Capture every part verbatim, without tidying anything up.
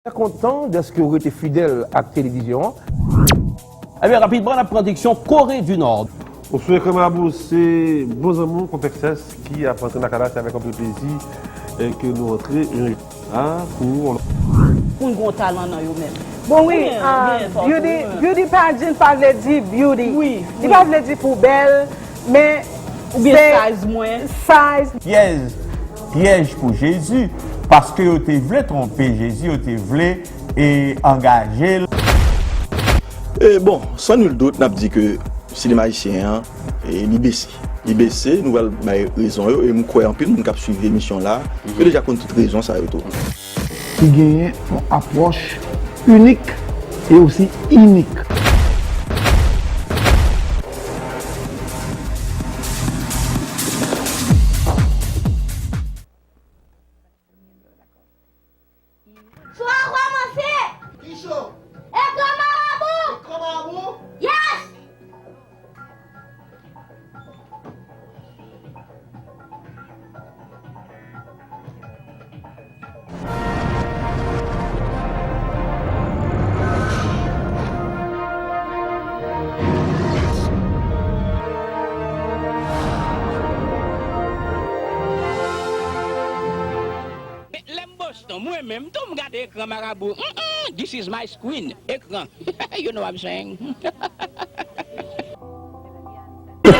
Trè kontan dèske w rete fidèl ak televizyon an. Ebyen, rapidman, n ap pran direksyon Kore di Nò. Ou sou Ekran Marabou, se bon zanmi w, Konpèks S, ki ap antre nan kay la, se avèk anpil plezi, e, ke nou antre, e, a, pou... Moun gen yon talan nan yo menm. Bon, wi, gen, ah, gen, beauty, beauty pageant pa vle di beauty. Wi, li pa vle di pou bèl, men oubyen se size mwen. Size. Pyèj, pyèj pou Jezi, paske yo te vle twonpe Jezi, yo te vle, e, angaje l. E, bon, san nul dout, n ap di ke sinema ayisyen an, e, li bese. Li bese, nou pral bay rezon yo, e m kwè anpil moun k ap swiv emisyon la, yo deja konn tout rezon sa yo tou. Ki genyen yon apwòch inik e osi inik. Cho a kòmanse! Ki cho? Ekran Marabou! Ekran Marabou? Yes! Lè m Boston, mwen menm tou m gade ekran Marabou. Mm, mm, this is my screen. Ekran. You know what I'm saying?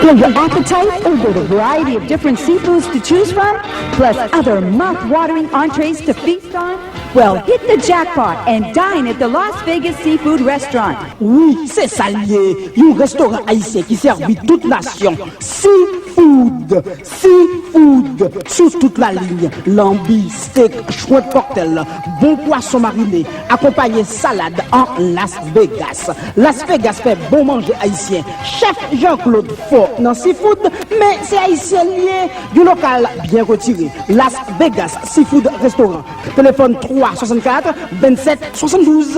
Feel your appetite or get a variety of different seafoods to choose from, plus other mouth-watering entrees to feast on? Well, hit the jackpot and dine at the Las Vegas Seafood Restaurant. Wi, se sa l ye, yon restoran ayisyen ki sèvi tout nasyon. Seafood, seafood, sou tout lalin, lanbi, stèk, shrimp cocktail, bon pwason marine, akonpaye salad an Las Vegas. Las Vegas fè bon manje ayisyen. Chèf Jean-Claude fò nan seafood, men se ayisyen l ye, yon lokal byen retire. Las Vegas Seafood Restaurant. Telefòn twa swasannkat vennsèt swasanndouz.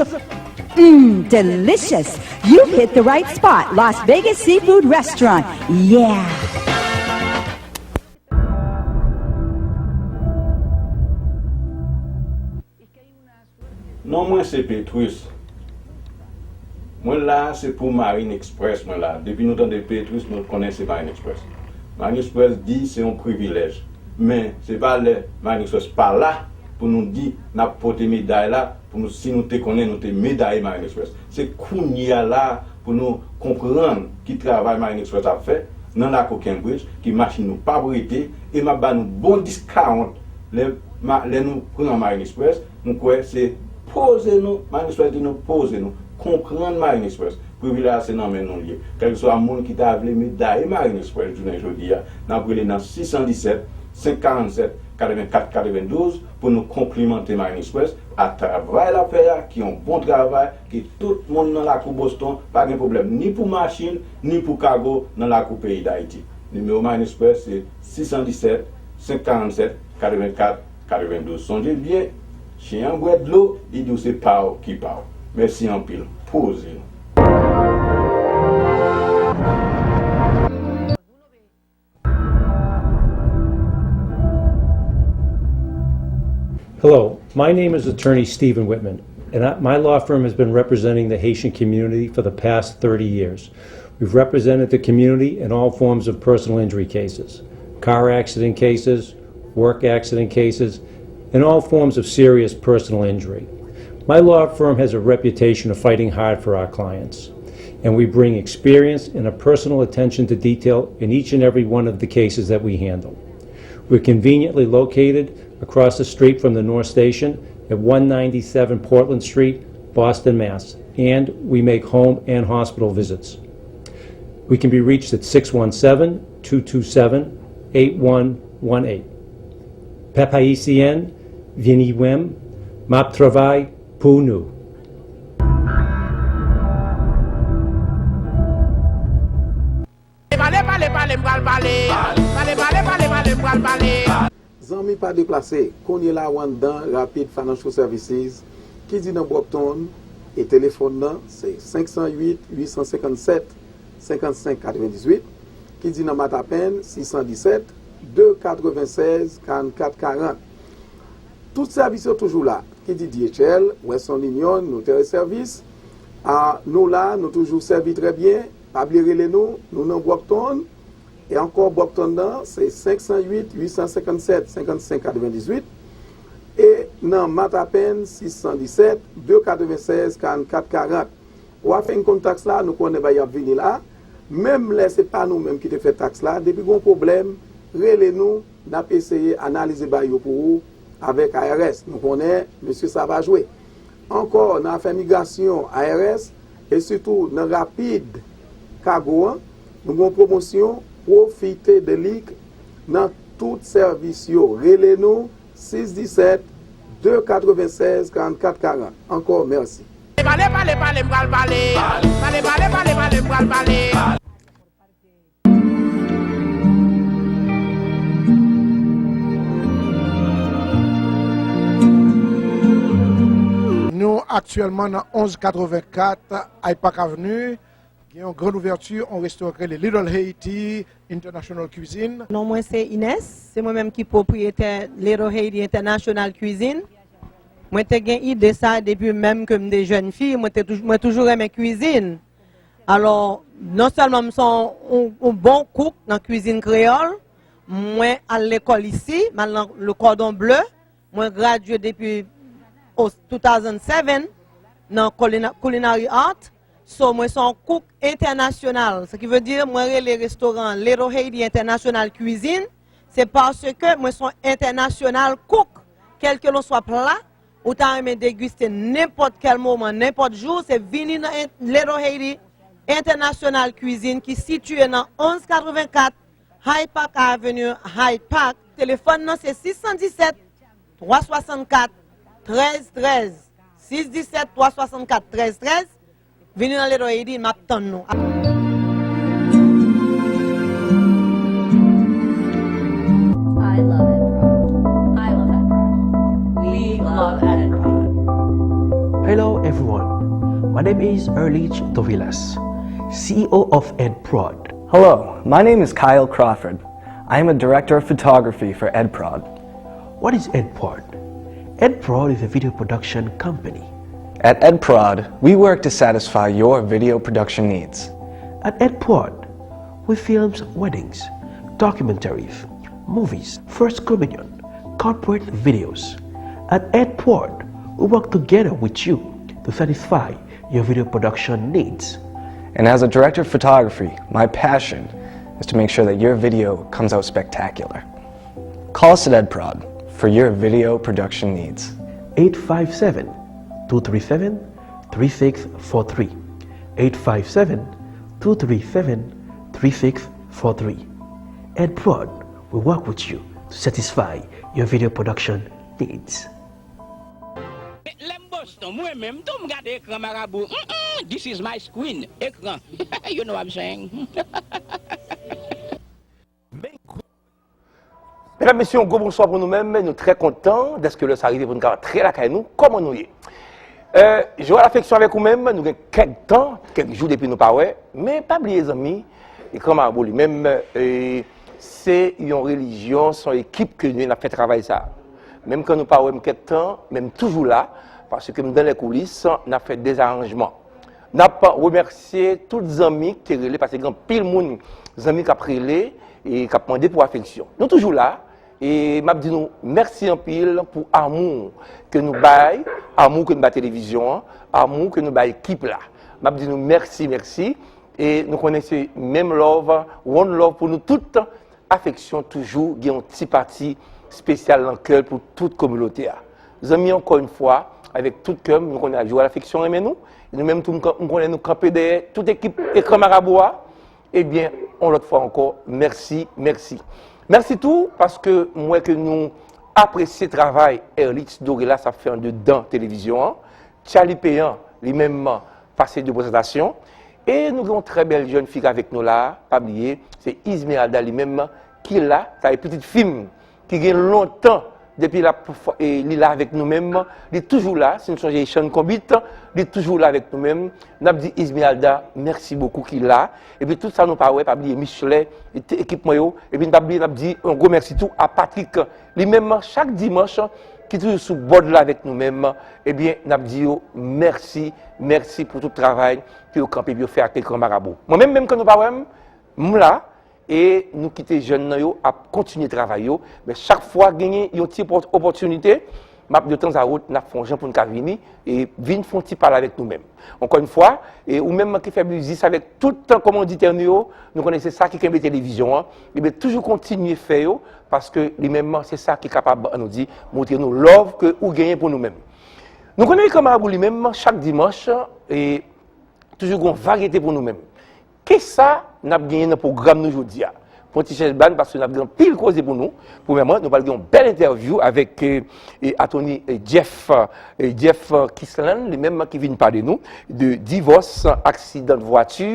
Mm, delicious. You've hit the right spot. Las Vegas Seafood Restaurant. Yeah. Non mwen se Petrus. Mwen la se pou Marine Express mwen la. Depi nou tande Petrus, nou konnen se Marine Express. Marine Express di se yon privilèj. Men, se pa lè Marine Express pa la pou nou di n ap pote meday la, pou nou, si nou te konnen, nou te medaye Marine Express. Se kounye a la pou nou konprann ki travay Marine Express ap fè nan lakou Cambridge, ki machin nou p ap rete, e m ap ba nou bon discount lè, ma-, lè nou pran Marine Express. M kwè se poze nou, Marine Express di nou poze nou, konprann Marine Express. Privilèj la se nan men nou l ye. Kèlkeswa moun ki ta vle medaye Marine Express jounen jodi a, n ap rele nan sis san disèt, senk karannsèt, katrevenkat katrevendouz pou nou konplimante Marine Express a travay l ap fè a, ki yon bon travay, ke tout moun nan lakou Boston pa gen pwoblèm ni pou machin, ni pou kago nan lakou peyi Dayiti. Nimewo Marine Express se sis san disèt, senk karannsèt, katrevenkat katrevendouz. Sonje byen, chen an bwè dlo, li di w se pa w ki pa w. Mèsi anpil. Poze nou. Hello, my name is attorney Stephen Whitman, and I, my law firm has been representing the Haitian community for the past thirty years. We've represented the community in all forms of personal injury cases, car accident cases, work accident cases, and all forms of serious personal injury. My law firm has a reputation of fighting hard for our clients, and we bring experience and a personal attention to detail in each and every one of the cases that we handle. We're conveniently located across the street from the North Station at one ninety-seven Portland Street, Boston, Mass., and we make home and hospital visits. We can be reached at six one seven, two two seven, eight one one eight. Pèp Ayisyen, vini wè m, m ap travay pou nou. Pale, pale, pale, m pral pale. Pale, pale, pale, pale, m pral pale. Zanmi, pa deplase. Kounye la, w anndan Rapid Financial Services, ki di nan Brockton, e telefòn nan, se senk san uit, uit san senkannsèt, senkannsenk katrevendizuit, ki di nan Matapen, sis san disèt, de katrevennsèz, karannkat karant. Tout sèvis yo toujou la. Ki di D H L, Western Union, Notary Service, a, nou la, nou toujou sèvi trè byen. Pa bliye rele nou, nou nan Brockton. E ankò, Brockton nan, se senk san uit, uit san senkann sèt, senkann senk katrevendizuit. E nan Matapen, sis san disèt, de katrevennsèz, karannkat karant. Ou a fè yon konn taks la, nou konnen bagay ap vini la. Menm lè se pa nou menm ki te fè taks la, depi gon pwoblèm, rele nou, n ap eseye analize bagay yo pou ou avèk I R S. Nou konnen mesye sa va jwe. Ankò, nan afè migrasyon, I R S, e sitou nan rapid kago an, nou gon pwomosyon, pwofite de li nan tout sèvis yo. Rele nou, sis disèt, de katrevennsèz, karannkat karant. Ankò, mèsi. Pale, pale, pale, m pral pale. Pale, pale, pale, pale, m pral pale. Nou aktyèlman nan onz katrevenkat Hyde Park Avenue. Gen yon grann ouvèti, yon restoran ki rele Little Haiti International Cuisine. Non mwen se Ines, se mwen menm ki pwopriyetè Little Haiti International Cuisine. Mwen te gen ide sa depi menm ke m te jèn fi, mwen te touj-, mwen toujou renmen kwizin. Alò, non sèlman m se yon, yon, yon bon kouk nan kwizin kreyòl, mwen al lekòl isi, m al nan le Cordon Bleu, mwen gradye depi o two thousand seven nan Culina-, Culinary Art. So, mwen se yon kouk entènasyonal. Sa ki vle di, mwen rele restoran Little Haiti International Cuisine. Se paske mwen se yon entènasyonal kouk. Kèlkelanswa pla ou ta renmen degiste nenpòt kèl moman, nenpòt jou, se vini nan en-, Little Haiti International Cuisine ki sitiye nan onz katrevenkat Hyde Park Avenue, Hyde Park. Telefòn nan se sis san disèt, twa swasannkat, trèz trèz. Sis disèt, twa swasannkat, trèz trèz. Vini nan Little Haiti, m ap tann nou. I love Ed Prod. I love Ed Prod. We love Ed Prod. Hello, everyone. My name is Erlich Tovilas, C E O of Ed Prod. Hello, my name is Kyle Crawford. I am a director of photography for Ed Prod. What is Ed Prod? Ed Prod is a video production company. At Ed Prod, we work to satisfy your video production needs. At Ed Prod, we films weddings, documentaries, movies, first communion, corporate videos. At Ed Prod, we work together with you to satisfy your video production needs. And as a director of photography, my passion is to make sure that your video comes out spectacular. Call us at Ed Prod for your video production needs. Eight five seven, two three seven, three six four three. Eight five seven, two three seven, three six four three. Ed Prod, we work with you to satisfy your video production needs. Lè m Boston, mwen menm tou m gade ekran marabou. Mm-mm, this is my screen. Ekran. You know what I'm saying? Men gwo. Medam, mesye, yon gwo bonswa pou nou menm. Nou trè kontan dèske lè sa rive pou nou ka rantre lakay nou. Kòman nou ye? Euh, Joël Affection avèk ou menm, nou gen kèk tan, kèk jou depi nou pa wè. Men pa bliye, zanmi, ekran marabou li menm, euh, se yon relijyon, se yon ekip ke nou ye n ap fè travay sa. Menm kan nou pa wè m kèk tan, men m toujou la, paske m dan lè koulis, n ap fè dezaranjman. N ap remèsye tout zanmi ki te rele, paske gen anpil moun, zanmi k ap rele e k ap mande pou Affection. Nou toujou la, e m ap di nou mèsi anpil pou amou ke nou bay, amou ke nou bay televizyon an, amou ke nou bay ekip la. M ap di nou mèsi, mèsi, e nou konnen se menm love, one love pou nou tout. Affection toujou gen yon ti pati espesyal nan kè l pou tout kominote a. Zanmi, ankò yon fwa, avèk tout kè m, nou konnen Joël Affection renmen nou. E nou menm tou, m kan-, m konnen nou kanpe dèyè tout ekip ekran marabou a. Ebyen, yon lòt fwa ankò, mèsi, mèsi. Mèsi tou, paske m wè ke nou apresye travay Erlich Dorelas ap fè andedan televizyon an. Charlie Péan, li menm, pase de prezantasyon. E nou gen yon trè bèl jèn fi k avèk nou la, pa bliye, se Ismeralda li menm ki la, sa e pitit fi m, ki gen lontan depi l ap, e, li la avèk nou menm, li toujou la, si n sonje Echann Konbit, li toujou la avèk nou menm. N ap di Ismeralda, mèsi bokou ki la. Epi tout sa nou pa wè, pa bliye Michelet, e te ekip mwen yo. Epi n pa bliye, n ap di yon gwo mèsi tou a Patrick, li menm, chak dimanch, ki toujou sou bòd la avèk nou menm, ebyen, n ap di yo mèsi, mèsi pou tout travay ke yo kanpe pou yo fè ak Ekran Marabou. Mwen menm, menm ke nou pa wè m, m la, e nou kite jèn nan yo ap kontinye travay yo. Men chak fwa genyen yon ti opò-, opòtinite, m ap di yo tanzawot, n ap fè yon jan pou n ka vini, e vin fè yon ti pale avèk nou menm. Ankò yon fwa, e ou menm ki fè biznis avèk tout kòmanditè nou yo, nou konnen se sa ki kenbe televizyon an, ebyen toujou kontinye fè yo, paske li menm se sa ki kapab, an nou di, montre nou love ke ou genyen pou nou menm. Nou konnen Ekran Marabou li menm, chak dimanch, e toujou gon varyete pou nou menm. Kisa n ap genyen nan pwogram nou jodi a? Pran ti chèz ba n, paske n ap gen anpil koze pou nou. Premyèman, nou pral gen yon bèl entèvyou avèk, e, e, atòni, e, Jeff, e, Jeff, e, Kisland, li menm ki vin pale nou de divòs, aksidan de vwati,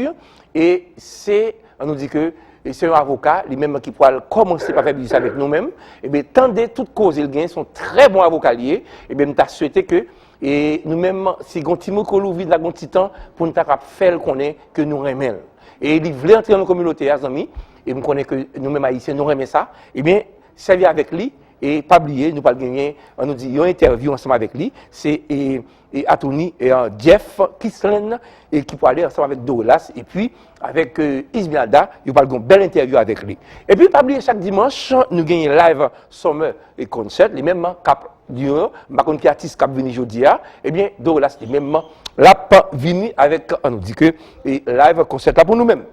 e se, an nou di ke, e se yon avoka, li menm ki pral kòmanse pa fè biznis avèk nou menm. Ebyen, tande tout koze l genyen, se yon trè bon avoka li ye. Ebyen, m ta swete ke, e nou menm, si gon timoun ke w louvri, n ta gon ti tan pou n ta kab fè l konnen ke nou renmen l. E li vle antre nan kominote a, zanmi, e m konnen ke nou menm Ayisyen, nou renmen sa, ebyen, sèvi avèk li, e pa bliye, nou pral genyen, an nou di, yon entèvyou ansanm avèk li. Se, e, e atòni, e, Jeff Kisland, e ki pral ansanm avèk Dorelas, epi avèk, e, Ismeralda, yo pral gen yon bèl entèvyou avèk li. Epi, pa bliye, chak dimanch, nou genyen live Summer e Concert, li menm k ap di yo, m pa konn ki atis k ap vini jodi a, ebyen, Dorelas li menm, l ap vini avèk, an nou di ke, e live concert la pou nou menm.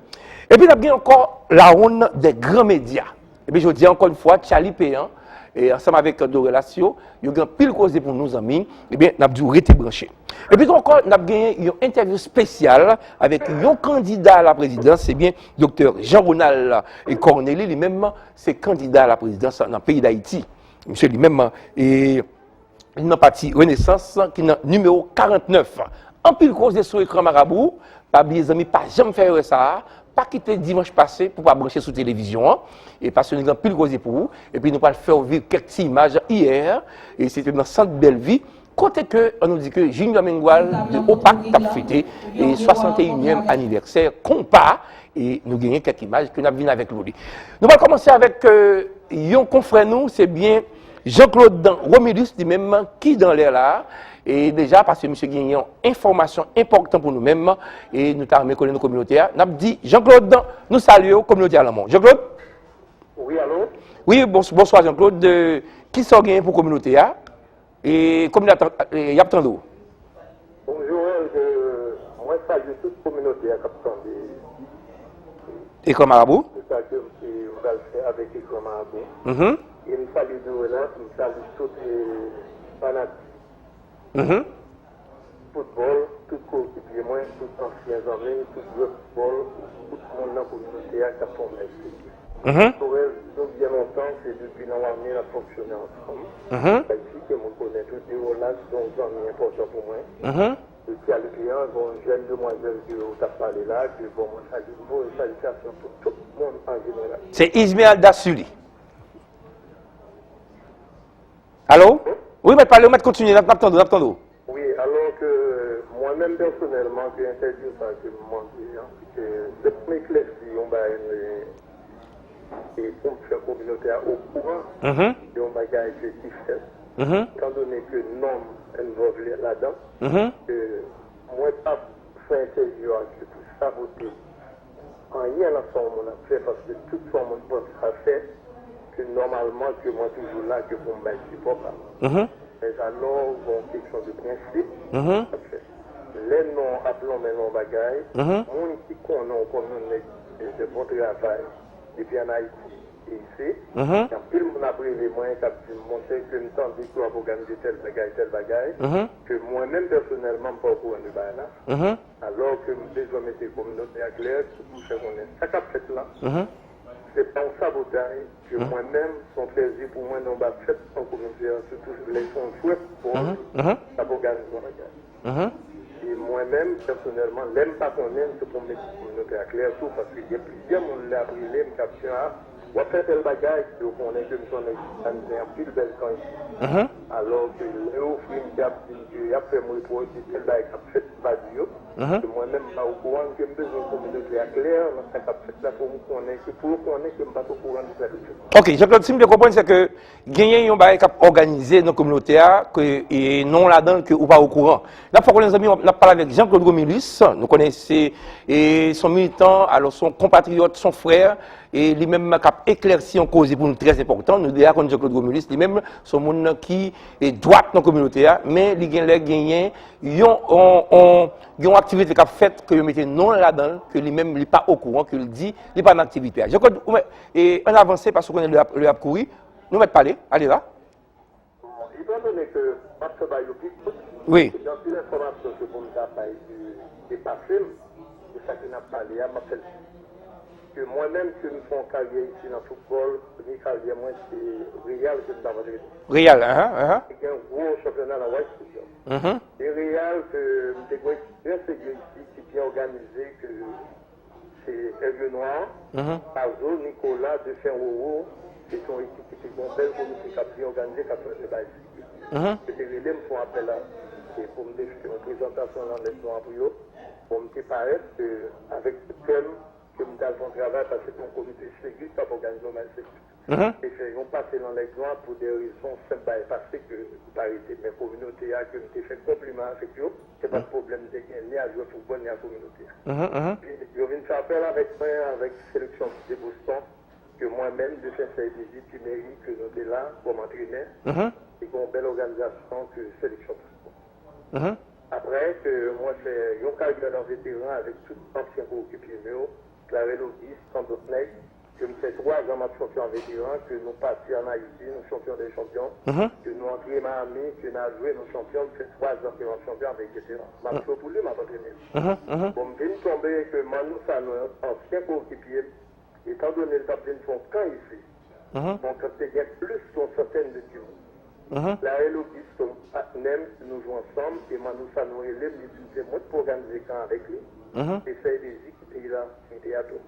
Epi n ap gen ankò la ronde des grands médias. Epi jodi a, ankò yon fwa, Charlie Péan, e ansanm avèk Dorelas yo, yo gen anpil koze pou nou, zanmi, ebyen, n ap di w rete branche. Epi tou ankò, n ap genyen yon entèvyou espesyal avèk yon kandida a la prezidans, ebyen, Doktè Jean Ronald Cornely, li menm, se kandida a la prezidans nan peyi Dayiti. Misye li menm, e, li nan pati Renesans ki nan nimewo karantnèf. Anpil koze sou Ekran Marabou. Pa bliye, zanmi, pa janm fè erè sa a. Pa kite dimanch pase pou pa branche sou televizyon an. E paske nou gen anpil koze pou ou. Epi nou pral fè w viv kèk ti imaj yè. E se te nan sant Bèlvi. Kote ke, an nou di ke Junior Mengual de Opak t ap fete, e, swasanteyinyèm anivèsè konpa, e nou genyen kèk imaj ke n ap vin avèk nou li. Nou pral kòmanse avèk, e, yon konfrè nou, se byen Jean Claude Romulus, li menm ki dan lè la, e deja, paske misye genyen yon enfòmasyon enpòtan pou nou menm, e nou ta renmen konnen nou kominote a. N ap di, Jean Claude, nou salye w, kominote a lanmò. Jean Claude? Wi, alo? Wi, bons-, bonswa, Jean Claude. E, kisa w genyen pou kominote a? E kòm y ap tan-, e, y ap tande w. Bonjou, Joël, euh, mwen salye tout kominote a k ap tande. Ekran Marabou? Se sa ke, e, m pral fè avèk Ekran Marabou. Mhm. E m salye Dorelas, m salye tout, e, fanatik. Mhm. Foutbòl, tout koekipiye mwen, tout ansyen zanmi, tout jwè foutbòl, tout moun nan kominote a k ap fè yon bèl figi. Mhm. Torres, nou byen lontan, se depi nan Wami n ap fonksyone ansanm. Mhm. Sa di ke mwen konnen tou de Rolas, se yon zanmi enpòtan pou mwen. Mhm. Depi a Lipli an, gen yon jèn demwazèl ke w t ap pale la, ke bon, mwen salye, voye salitasyon pou tout moun an jeneral. Se Ismeralda Sully. Alo? Wi, mèt pale, ou mèt kontinye, n ap, n ap tande w, n ap tande w. Wi, alò ke mwen menm pèsonèlman, ke entèvyou sa ke m mande an, se, se pou m eklèsi yon bagay, e pou m fè kominote a okouran, mhm, de yon bagay ke ki fèt. Mhm. Etan done ke non m envolve ladan, mhm, ke mwen p ap fè entèvyou a ke pou sabote anyen nan sa yon moun ap fè, paske tout sa yon moun panse a fè, ke nòmalman ke mwen toujou la ke pou m bay sipò pa m. Mhm. Men alò, gen yon kesyon de prensip, mhm, ap fè. Lè non ap lonmen nan yon bagay, mhm, moun ki konnen w kòm yon nèg ki fè bon travay depi ann Ayiti e isi, mhm, gen anpil moun ap rele mwen, k ap di m, monchè, ke m tande ke w ap òganize tèl bagay, tèl bagay, mhm, ke mwen menm pèsonèlman m pa okouran de bagay la. Mhm. Alò ke m bezwen mete kominote a klè, pou m fè konnen sa k ap fèt la, mhm, se pa yon sabotay, ke, mhm, mwen menm, se yon plèzi pou mwen nan yon ba fèt an kominote a, sitou lè se yon jwè foutbòl, mhm, mhm, k ap òganize yon bagay. Mhm. E mwen menm, pèsonèlman, lè m pa konnen, se pou m mete kominote a klè tou, paske gen plizyè moun lè ap rele m, k ap di, a, W ap fè tèl bagay, yo konnen ke m se yon nèg ki òganize anpil bèl kan isi. Alò ke lè yo ofri m, ke y ap di m ke y ap fè m repwòch de tèl bagay k ap fèt, m pa di yo. Ke mwen menm, m pa okouran, ke m bezwen kominote a klè nan sa k ap fèt la, pou m konnen, ke pou yo konnen ke m pa t okouran de sa k ap fèt. Ok, Jean Claude, si m byen konprann, se ke genyen yon bagay k ap òganize nan kominote a, ke e, non ladan l ke ou pa okouran. N ap fè w konnen, zanmi, n ap pale avèk Jean Claude Romulus. Nou konnen se e, se yon militan, alò, se yon konpatriyòt, se yon frè, e li menm k ap eklèsi yon koze pou nou trè enpòtan. Nou deja konn Jean Claude Romulus, li menm se yon moun ki e, dwat nan kominote a, men li genlè genyen yon, yon, yon, yon aktivite k ap fèt, ke yo mete non l ladan l, ke li menm li pa okouran, ke l di li pa nan aktivite a. Jean Claude, ou mèt, e, ann avanse, paske w konnen lè ap, lè ap kouri. Nou mèt pale, ale la. Bon, etan done ke m ap fè bagay yo pi kout, wi, gen anpil enfòmasyon ke pou m ta bay ki depase m, de sa ke n ap pale a, m ap fè l ke mwen menm, ke m fè yon karyè isi nan foutbòl, premye karyè mwen se Real ke m t ap antrene. Real, ahan, ahan. Te gen yon gwo chanpyona nan White Stadium. Mhm. E Real ke m te gen yon eksperyans serye isi, ki byen òganize, ke se Aigle Noir, mhm, Pazo, Nicolas, Defen Roro, se te yon ekip ki te gen yon bèl komite k ap byen òganize, k ap fè bagay serye. Mhm. Yo te rele m, fè yon apèl a, e pou m te fè yon prezantasyon nan Lèg Nwa pou yo. Bon, m te parèt, e, avèk tout kè m, ke m t al fè yon travay, paske se yon komite serye k ap òganize yon match serye. Mhm. Te fè yon pase nan Lèg Nwa pou de rezon senp, bagay pase ke m pa rete, men kominote a ke m te fè konpliman avèk yo, se pa t pwoblèm m te gen ni a jwè foutbòl ni a kominote a. Mhm, mhm. Epi yo vin fè apèl avèk mwen, avèk seleksyon de Boston, ke mwen menm, Defensè Dezi, Ti Meri, ke nou te la kòm antrenè, mhm, e gen yon bèl òganizasyon ke seleksyon Boston. Mhm. Apre ke mwen fè yon karyè nan veteran avèk tout ansyen koekipye m yo, Clarel Auguste, tant dòt nèg, ke m fè twa zan m ap chanpyon an veteran, ke nou pati ann Ayiti, nou chanpyon dè chanpyon, mhm, ke nou antre Miami, ke n al jwe, nou chanpyon, m fè twa zan ke m ap chanpyon avèk veteran. M ap jwe pou li, m ap antrene li. Mhm, mhm. Bon, m vin tonbe ke Manu Sanon, ansyen koekipye m, etan done l t ap vin fè yon kan isi, mhm, yon kan te gen plis ke yon santèn de timoun. Mhm. Larel Auguste, patnè m, nou jwe ansanm, e Manu Sanon rele m, li di m se mwen ki pou òganize kan avèk li, mhm, e Sèy Dezi ki te la, ki te la tou.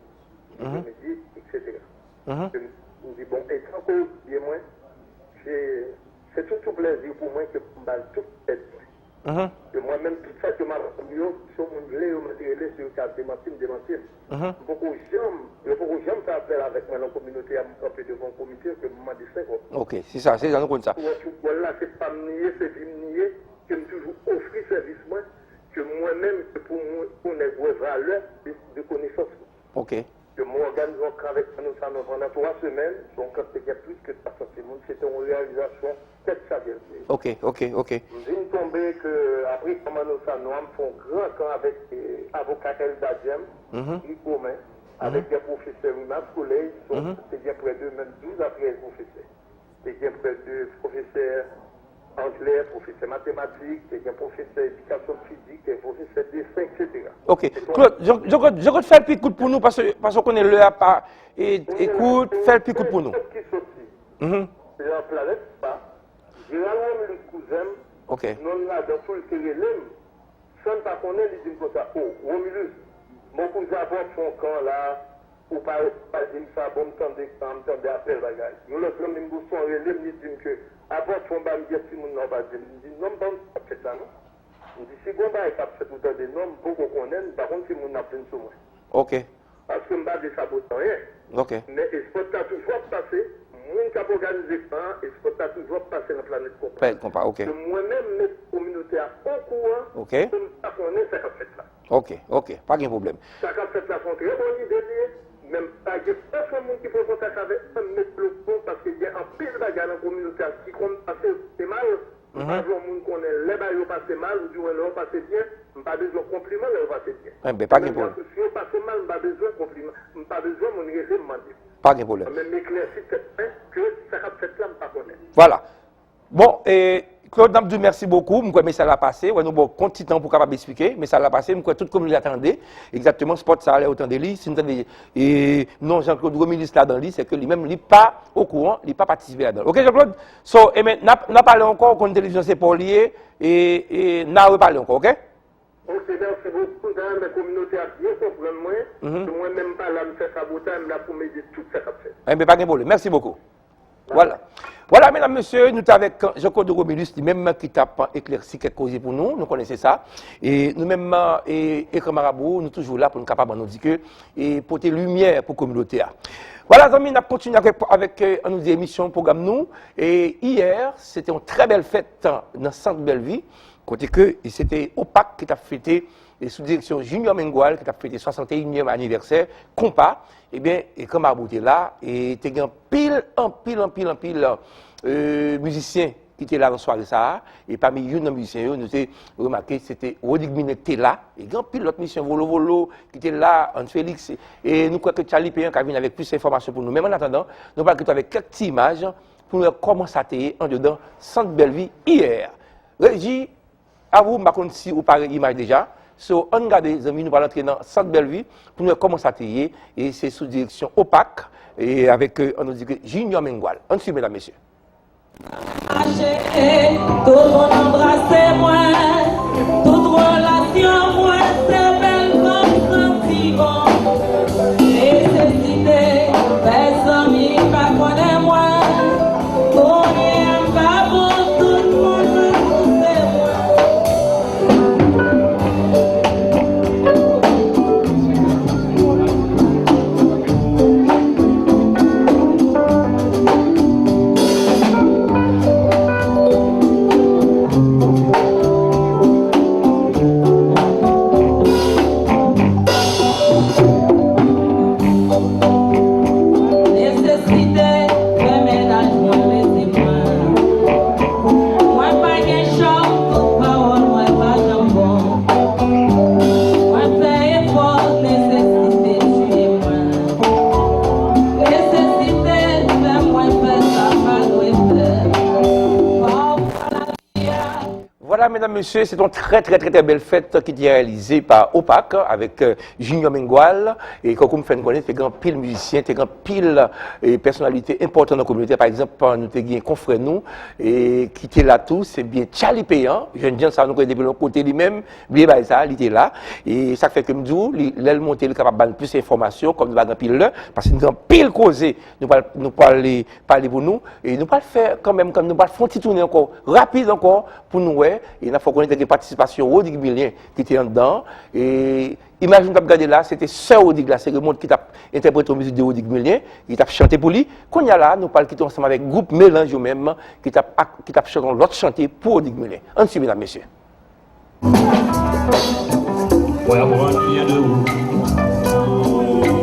Mhm. Apremidi, etsetera. Mhm. M di, bon, etan ke ou di mwen, se, se tout yon plèzi pou mwen ke pou m ba l tout èd mwen. Mhm. Ke mwen menm, tout sa ke m ap di yo, si yon moun vle, yo mèt rele, si yo ka demanti m, demanti m. Mhm. M poko janm, yo poko janm fè apèl avèk mwen nan kominote a, m kanpe devan yon komite ke m mande senk kòb. Ok, se sa, se sa, nou konn sa. Pou foutbòl la, se pa m li ye, se vi m li ye, ke m toujou ofri sèvis mwen, ke mwen menm, ke pou mwen, pou nèg wè valè de, de konesans mwen. Ok. Ke mwen òganize yon kan avèk Manu Sanon pandan twa semèn, se yon kan ki te gen plis ke twa san timoun, se te yon reyalizasyon tèt chaje l te ye. Ok, ok, ok. M vin tonbe ke apre kan Manu Sanon an, m fè yon gran kan avèk, eh, avoka Elda James, mhm, Rick Romain, avèk, mhm, de pwofesè Remas College, donk, mhm, te gen prè de menm douz a trèz pwofesè. Te gen prè de pwofesè anglè, pwofesè matematik, te gen pwofesè edikasyon fizik, te gen pwofesè desen, etsetera. Ok. Se te yon Claude, Jean, Jean Claude, Jean Claude, fè l pi kout pou nou, paske, paske w konnen lè a pa, e, e kout, fè l pi kout pou nou. Ki soti, mhm, nan Planèt Konpa, Gérald Romulus, kouzen m, ok, non l ladan tou, l te rele m. San l pa konnen, li di m konsa, "O, Romulus, mon kouzen ap fè yon kan la, ou pa, pa di m sa, bon, m tande kan, m tande apèl bagay." Yon lòt zanmi m Boston rele m, li di m ke, "Apot, fò m ba m gen timoun nan, ou pa di m." M di, "Non, m pa konn sa k ap fèt la, non." M di, "Si gon bagay k ap fèt, ou tande non, m poko konnen, m pa konn si moun nan ap vin sou mwen." Ok. Paske m pa vle sabote anyen. Ok. Men espòt la toujou ap pase, moun k ap òganize kan an, espòt la toujou ap pase nan Planèt Konpa. Planèt Konpa, ok. Ke mwen menm, m met kominote a okouran, ok, pou m ta konnen sa k ap fèt la. Ok, ok, pa gen pwoblèm. Sa k ap fèt la se yon trè bon lide li ye, men m pa gen okenn moun ki pran kontak avèk mwen, m met blòk non, paske gen anpil bagay nan kominote a ki konn pase, se mal. M pa vle yon moun konnen lè bagay yo pase mal, ou di wè lè yo pase byen, m pa bezwen konpliman lè yo pase byen. Enben, pa gen pwoblèm. Si yo pase mal, m pa bezwen konpliman, m pa bezwen moun rele m mande. Pa gen pwoblèm. Mwen menm m eklèsi tèt mwen ke sa k ap fèt la, m pa konnen. Vwala. Bon, e, Claude, n ap di w mèsi bokou. M kwè mesaj la pase. Wè, nou ba w kont ti tan pou w kapab eksplike. Mesaj la pase. M kwè tout kominote a tande egzakteman spòt sa a lè yo tande li. Si n tande, e, non Jean Claude Romulus ladan li, se ke li menm, li pa okouran, li pa patisipe ladan l. Ok, Jean Claude? So, e men, n ap, n ap pale ankò, w konn televizyon se pa w li ye, e, e n a repale ankò, ok? Ok, mèsi bokou. Sa, men kominote a byen konprann mwen. Mhm. Mwen menm pa la, m fè sa boutay, m la pou m ede tout sa k ap fèt. Enben, pa gen pwoblèm. Mèsi bokou. Vwala. Vwala, medam, mesye, nou te avèk Jean Claude Romulus, li menm ki t ap eklèsi kèk koze pou nou, nou konnen se sa. E nou menm, e, Ekran Marabou, nou toujou la pou nou kapab, nou di ke, e pote limyè pou kominote a. Vwala, zanmi, n ap kontinye avèk, avèk, e, an nou di emisyon, pwogram nou. E yè, se te yon trè bèl fèt nan Sant Bèlvi, kote ke se te OPAC ki t ap fete e sou direksyon Junior Mengual ki t ap fete swasanteyinyèm anivèsè Konpa, ebyen, Ekran Marabou te la, e te gen anpil, anpil, anpil, anpil, e, mizisyen ki te la nan sware sa a, e pami youn nan mizisyen yo, nou te remake, se te Rodrigue Milien ki te la, e gen anpil lòt mizisyen, Volo Volo ki te la, Anne Félix, e nou kwè ke Charly Péan ka vin avèk plis enfòmasyon pou nou. Men annatandan, nou pral kite w avèk kèk ti imaj pou nou wè kòman sa te ye andedan Sant Bèlvi yè. Reji, Avou, m pa konn si ou pare imaj deja. So, ann gade, zanmi, nou pral antre nan Sant Bèlvi pou nou wè kòman sa te ye. E se sou direksyon OPAC, e avèk, e, ann nou di ke Junior Mengual. Ann swiv, medam, mesye. Mache, tout moun anbrase mwen, tout relasyon mwen, se bèl fanm santi bon. Nesesite, fè zanmi pa konnen mwen. Kounye a m pa bon, tout moun anbrase mwen. Nesesite fè mennaj mwen lese mwen. Mwen pa gen chòm, tout pawòl mwen pa janm bon. Mwen fè efò, nesesite tiye mwen. Nesesite fè mwen fè sa m pa dwe fè. Pafwa lavi a. Vwala, medam, mesye, se te yon trè, trè, trè, trè bèl fèt ki te reyalize pa OPAC avèk, e, Junior Mengual. E tankou m fè n konnen, te gen anpil mizisyen, te gen anpil, e, pèsonalite enpòtan nan kominote a. Pa egzanp, nou te gen konfrè nou, e, ki te la tou, se byen Charly Péan, jèn jan sa nou konnen depi lòt kote li menm, byen bagay sa, li te la. E sa k fè ke m di w, li, lè l monte, li kapab ba n plis enfòmasyon, kòm nou pa gen anpil lè, paske nou gen anpil koze, nou pral, nou pral pale pou nou, e nou pral fè kanmenm, kanmenm, nou pral fè yon ti tounen ankò, rapid ankò, pou nou wè, e n ap fè w konnen te gen patisipasyon Rodrigue Milien ki te anndan, e imaj nou t ap gade la, se te sè Rodrigue la, se Raymonde ki t ap entèprete yon mizik de Rodrigue Milien, ki t ap chante pou li. Kounye a la, nou pral kite w ansanm avèk gwoup Melanj yo menm, ki t ap ak-, ki t ap chante yon lòt chante pou Rodrigue Milien. Ann swiv, medam, mesye. Mwen aprann byen de ou.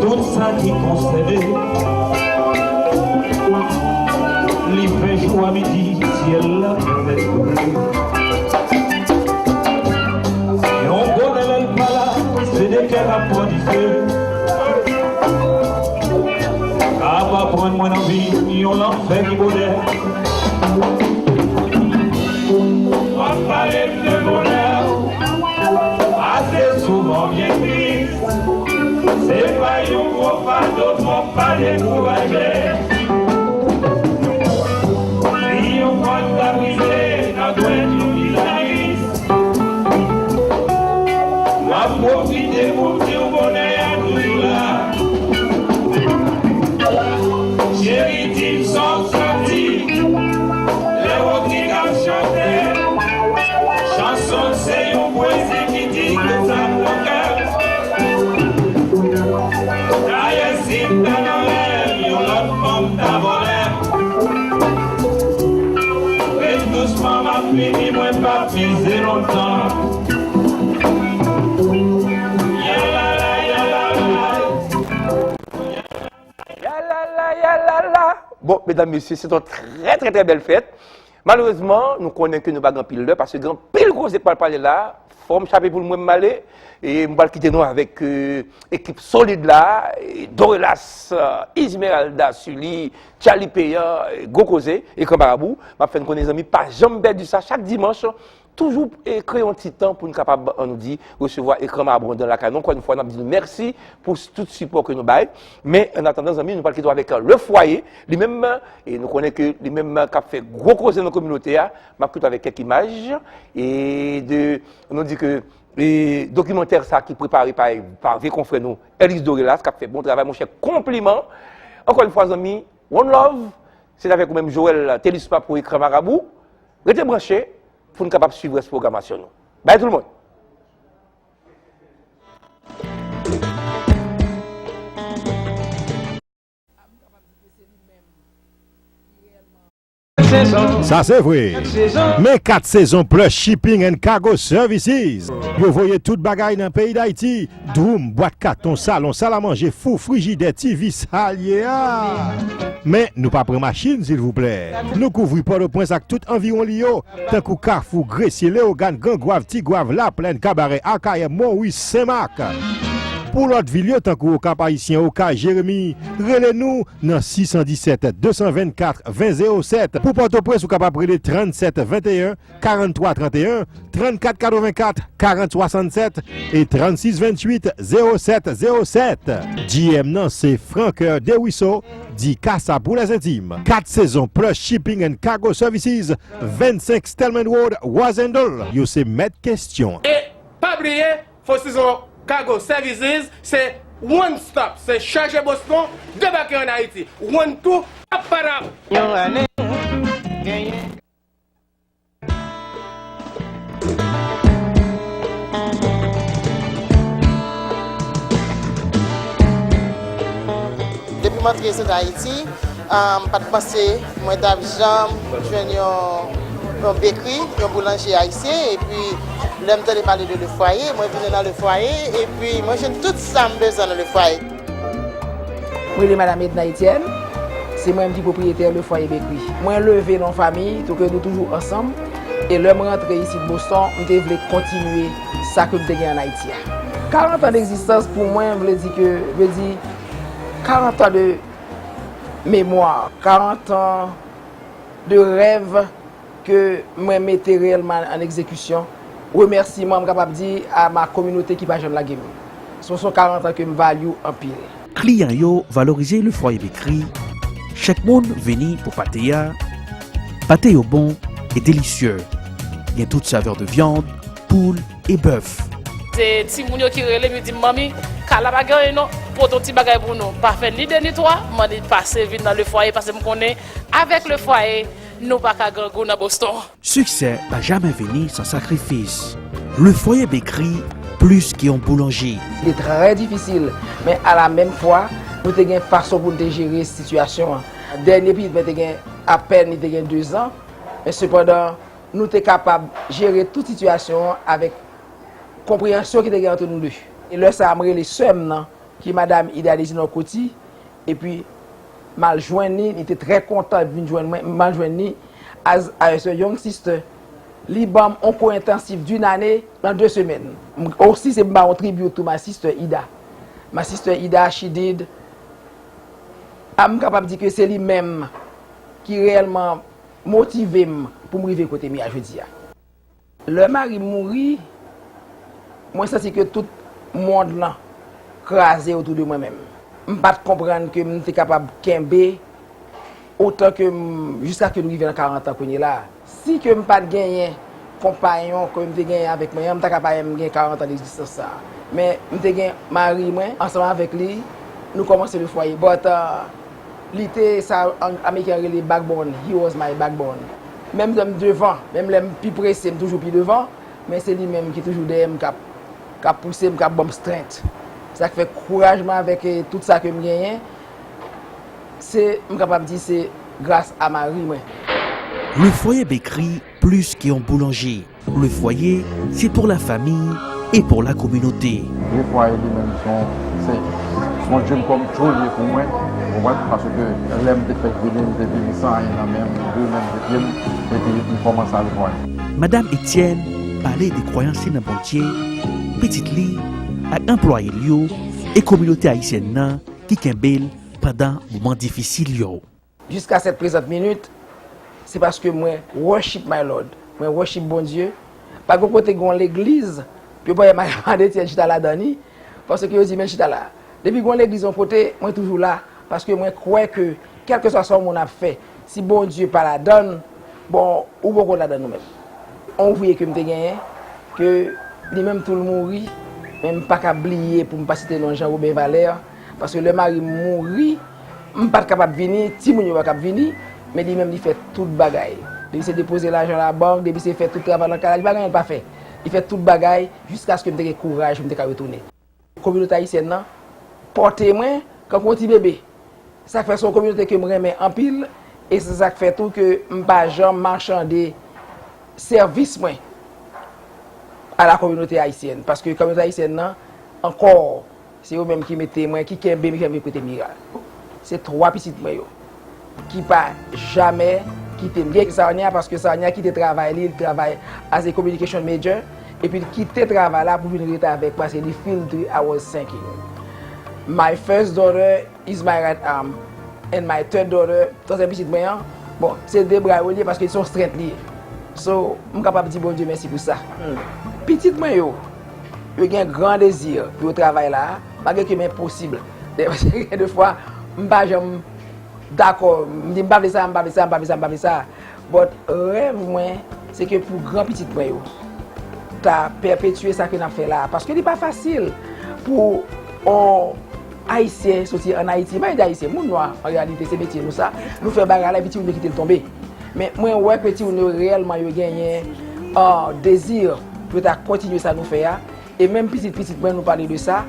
Tout sa ki konsène li fè jou a midi, syèl la pèmèt koule. Yon bonè lè l pa la, se de kè k ap pran dife. Ka pa pran mwen anvi yon lanfè ki bonè. W ap pale m de bonè, ase souvan byen tris. Se pa yon gwo fado twòp pa dekouraje. Si yon kòd ta brize nan dwèt yon gitarist, m ap pwofite pou m di w bonè a toujou la. Cheri, di m sa w santi lè Rodrigue ap chante. Chanson se yon pwezi ki di tout sa k nan kè. Dayè, si m ta nan rèv, yon lòt fanm ta vòlè. Ret dousman, m ap vini, mwen p ap mize lontan. Yalala, yalala. Yalala, yalala. Bon, medam, mesye, se yon trè, trè, trè bèl fèt. Malerezman, nou konnen ke nou pa gen anpil lè, paske gen anpil koze k pral pale la. Fò m chape poul mwen, m ale. E m pral kite nou avèk, e, ekip solid la, e, Dorelas, e, Esmeralda, Sully, Charly Péan, e, gwo koze, Ekran Marabou. M ap fè n konnen, zanmi, pa janm pèdi sa. Chak dimanch, toujou, e, kreye yon ti tan pou n kapab, ann nou di, resevwa Ekran Marabou anndan lakay nou. Ankò yon fwa, n ap di nou mèsi pou s-, tout sipò ke nou bay. Men, annatandan, zanmi, nou pral kite w avèk, e, Le Foyer. Li menm, e nou konnen ke li menm k ap fè gwo koze nan kominote a. M ap kite w avèk kèk imaj, e de, ann nou di ke E dokimantè sa ki prepare pa, pa vye konfrè nou, Ellis Dorelas, k ap fè bon travay, monchè, konpliman. Ankò yon fwa, zanmi, one love, se avèk ou menm, Joel Telisma pou Ekran Marabou. Rete branche pou n kapab swiv rès pwogramasyon nou. Bye tout le monde! Sa se vre! Men kat sezon Plus Shipping and Cargo Services. Yo voye tout bagay nan peyi Dayiti. Dwoum, bwat katon, salon, salamanje, fou, frijidè, TV, sa l ye a! Men, nou pa pran machin, silvouplè. Nou kouvri Pòtoprens ak tout anviwon li yo, tankou Kafou, Gresye, Leyogàn, Gran Gwav, Ti Gwav, Laplèn, Kabarè, Akayè, Monwi, Senmak. Pou lòt vil yo, tankou Okap Ayisyen, Okay, Jeremi, rele nou nan sis san disèt, de san vennkat, ven zewo sèt. Pou Pòtoprens, ou kapab rele trannsèt venteyen, karanntwa tranteyen, trannkat katrevenkat, karant swasannsèt e trannsis venntuit, zewo sèt zewo sèt. G M nan se Francoeur Desruisseaux, di Kasa pou lèzentim. Kat sezon Plus Shipping and Cargo Services, vennsenk Stedman Road, Rosendale. Yo se mèt kesyon. E pa bliye, Four Seasons Cargo Services se one stop, se chaje Boston, debake ann Ayiti. One two, papadap! Yon ane, genyen. Depi m antre Sent Ayiti, m pa t panse mwen t ap janm jwenn yon, yon bekri, yon boulanje ayisyen. Epi, lè m tande pale de Le Foyer, mwen vini nan Le Foyer, epi mwen jwenn tout sa m bezwen nan Le Foyer. Mwen rele Madam Edna Etienne, se mwen menm ki pwopriyetè Le Foyer Bakery. Mwen leve nan yon fanmi, tou ke nou toujou ansanm, e lè m rantre isit Boston, m te vle kontinye sa ke m te gen ann Ayiti a. Karant an degzistans pou mwen vle di ke, vle di karant an de memwa, karant an de rèv ke mwen mete reyèlman an egzekisyon. Remèsiman, m kapab di, a ma kominote ki pa janm lage m. Se yon karant an ke m value anpil. Kliyan yo valorize Le Foyer Bakery. Chak moun vini pou pate a. Pate yo bon e delisye. Gen tout savè de vyann, poul e bèf. Se timoun yo ki rele m, yo di m, Manmi, kay la pa gen anyen non, pote yon ti bagay pou nou. Pa fè ni de ni twa, m annik pase vin nan Le Foyer, paske m konnen avèk Le Foyer, nou pa ka grangou nan Boston. Siksè pa jamè vini san sakrifis. Le Foyer Bakery, plis ke yon boulanje. Li te trè difisil, men a la menm fwa, nou te gen fason pou n te jere sitiyasyon an. Dènye pitit mwen te gen apèn, li te gen dezan, men sepandan, nou te kapab jere tout sitiyasyon an avèk konpreyansyon ki te gen ant nou de. E lè sa a, m rele sè m nan, ki madam Ida Desinor Coty, epi m al jwenn li, li te trè kontan, li vin jwenn mwen, m al jwenn li, as, as a young sister, li ban m yon kou entansif d'une année nan de semèn. M, osi, se m ba yon tribute to my sister Ida. My sister Ida, she did, a, m kapab di ke se li menm ki reyèlman motive m pou m rive kote m ye a jodi a. Lè mari m mouri, mwen santi ke tout mond lan kraze otou de mwen menm. M pa t konprann ke m te kapab kenbe otan ke m, jiskaske nou rive nan karant an kounye la a. Si ke m pa t genyen konpayon ke m te genyen avèk mwen an, m ta ka pa menm gen karant an degzistans sa a. Men m te gen mari mwen, ansanm avèk li, nou kòmanse Le Foyer. But, uh, li te sa Ameriken an rele backbone, he was my backbone. Menm lè m devan, menm lè m pi prese, m toujou pi devan, men se li menm ki toujou dèyè m, k ap, k ap pouse m, k ap ban m strength. Sa k fè kouraj mwen avèk, eh, tout sa ke m genyen, se, m kapab di se gras a mari mwen. Le Foyer Bakery, plis ke yon boulanje. Le Foyer, c'est pour la famille et pour la communauté. Le Foyer li menm se yon, se Bondye m kòm tro li ye pou mwen, ou konprann? Paske lè m te fèk vini, m te vini san anyen nan men m, de men m, de pye m, epi m kòmanse al vwaye. Madanm Etienne pale de kwayans li nan Bondye, pitit li, ak anplwaye l yo, e kominote ayisyèn nan ki kenbe l pandan moman difisil yo. Jiska sèt prezant minit, se paske mwen worship my Lord, mwen worship Bondye. Pa gen kote gen yon legliz, yo pa wè Madanm Etienne chita ladan li, paske yo di men l chita la. Depi gen yon legliz yon kote, mwen toujou la, paske mwen kwè ke kèlkeswa sa yon moun ap fè, si Bondye pa ladan l, bon, ou poko ladan l ou menm. Yon ouvriye ke m te genyen, ke Li menm tou l mouri, men m pa ka bliye pou m pa site non Jean Robert Valère, paske lè mari m mouri, m pa t kapab vini, timoun yo pa t ap vini, men li menm li fè tout bagay. Depi se depoze lajan labank, depi se fè tout travay nan kay la, li pa gen anyen l pa fè. Li fè tout bagay jiskaske m te gen kouraj pou m te ka retounen. Kominote ayisyèn nan pòte mwen kankou yon ti bebe. Sa k fè se yon kominote ke m renmen anpil, e se sa k fè tou ke m pa janm machande sèvis mwen a la kominote ayisyèn. Paske kominote ayisyèn nan, ankò, se yo menm ki mete mwen, ki kenbe m, ki fè m vin kote m ye a. Se twa pitit mwen yo ki pa jamè kite m. Gen Sarnia, paske Sarnia kite travay li, li travay as a communication major, epi l kite travay la pou vin rete avèk mwen, paske li feel the I was sinking. My first daughter is my right arm, and my third daughter, twazyèm pitit mwen an, bon, se de bra yo li ye paske se yon strength li ye. So, m kapab di Bondye mèsi pou sa. Pitit mwen yo, yo gen gran dezi pou yo travay la, malgre ke m enposib. Gen de fwa, m pa janm dakò, m di m pa vle sa, m pa vle sa, m pa vle sa, m pa vle sa. But rèv mwen, se ke pou gran pitit mwen yo, ta pèpetye sa ke n ap fè la a. Paske li pa fasil pou yon Ayisyen soti ann Ayiti, m pa di Ayisyen, moun nwa, an reyalite, se metye nou sa, nou fè bagay la, epi timoun yo kite l tonbe. Men mwen wè ke timoun yo reyèlman yo genyen, ah, dezi pou yo ta kontinye sa nou fè a. E menm pitit pitit mwen, nou pale de sa,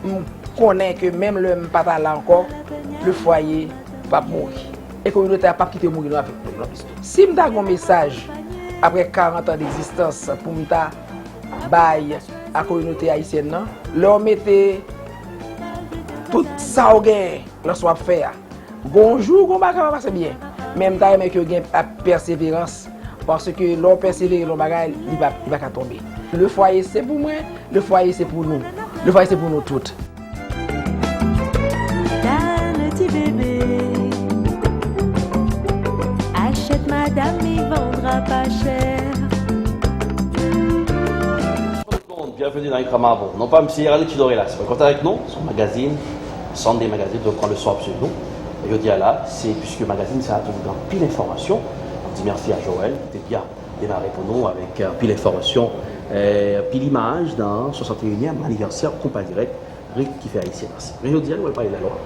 m konnen ke menm lè m pa ta la ankò, le fwaye p ap mouri. E kominote a p ap kite mouri non avèk nou non plis. Si m ta gen yon mesaj apre karant an degzistans pou m ta bay a kominote ayisyèn nan, lè w mete tout sa w genyen nan sa w ap fè a, gon jou, gon bagay va pase byen. Men m ta renmen ke w gen ak pèseverans, paske lè w pèsevere nan yon bagay, li pa, li pa ka tonbe. Le fwaye se pou mwen, le fwaye se pou nou. Le fwaye se pou nou tout. Dal ti bebe, achèt madam li vandra pa chè. Bonjour tout le monde, bienvenue dans Ecran Marbre. Non pa m se Richie Doré la, si w kontan avèk nou, se yon magazin, Sunday Magazine, donk pran le soir se nou. E jodi a la, se piske magazin sa a toujou gen anpil enfòmasyon. N ap di mèsi a Joël ki te byen demare pou nou avèk anpil enfòmasyon, anpil imaj nan swasanteyinyèm anivèsè Konpa Dirèk, rit ki fè Ayisyen danse. Men jodi a, nou pral pale lalwa.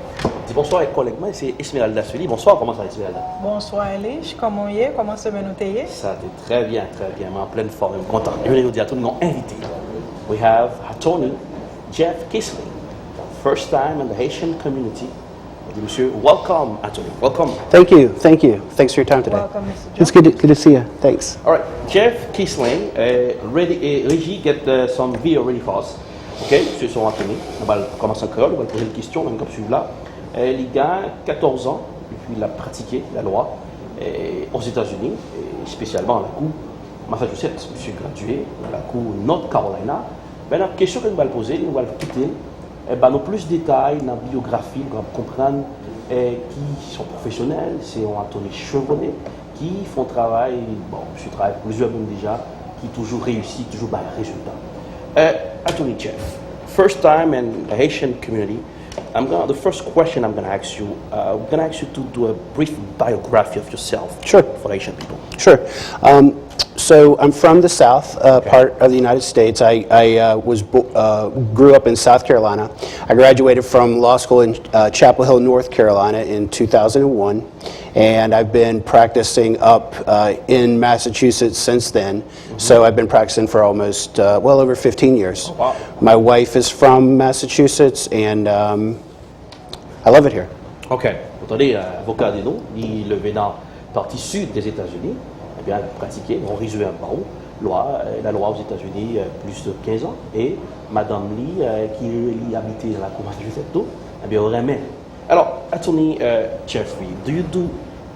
Di bonswa avèk kòlèg mwen, se Esmeralda Sully. Bonswa, kòman sa Esmeralda? Bonswa Elish, kòman w ye? Kòman semèn ou te ye? Sa te trè byen, trè byen. Mwen an plèn fòm e m kontan. E jodi a tou, nou gen yon envite. We have Attorney Jeff Kisling, first time in the Haitian community. Mwen di, Monsieur, welcome, Attorney. Welcome. Thank you, thank you. Thanks for your time today. Welcome, Mister It's John. Good to, good to see you. Thanks. All right, Jeff Kisling, uh, ready, uh, Regie, get uh, some video ready for us. Ok, Monsieur Soran Kemi, nou pral kòmanse an kreyòl, nou pral poze l kesyon, menm k ap swiv la. Eh, li gen katòz an, epi l ap pratike lalwa eh, Ozetazini, eh, espesyalman nan lakou Massachusetts. Misye gradye nan lakou North Carolina. Men nan kesyon ke nou pral poze li, nou pral kite l eh, ba nou plis detay nan biyografi l, nou ap konprann eh, ki se yon pwofesyonèl, se yon atòne chevronne, ki fè yon travay, bon, misye travay pou plizyè moun deja, ki toujou reyisi, toujou bay rezilta. Eh, Attorney Jeff, first time in the Haitian community, I'm gonna, the first question I'm gonna ask you, uh, I'm gonna ask you to do a brief biography of yourself Sure. for Haitian people. Sure. Um, so I'm from the South uh, part of the United States. I, I uh, was bo- uh, grew up in South Carolina. I graduated from law school in uh, Chapel Hill, North Carolina, in two thousand one, and I've been practicing up uh, in Massachusetts since then. So I've been practicing for almost uh, well over fifteen years. Oh, wow. My wife is from Massachusetts, and um, I love it here. Ok, ou tande, avoka de nou, li leve nan pati sid Dèzetazini, ebyen, li pratike, yon rezime ap ba ou, lwa, eh, lalwa Ozetazini, eh, plis de kenz an, e madanm li, eh, ki li abite nan lakou Massachusetts tou, ebyen, yo renmen. Alors, Attorney eh, Jeffrey, do you do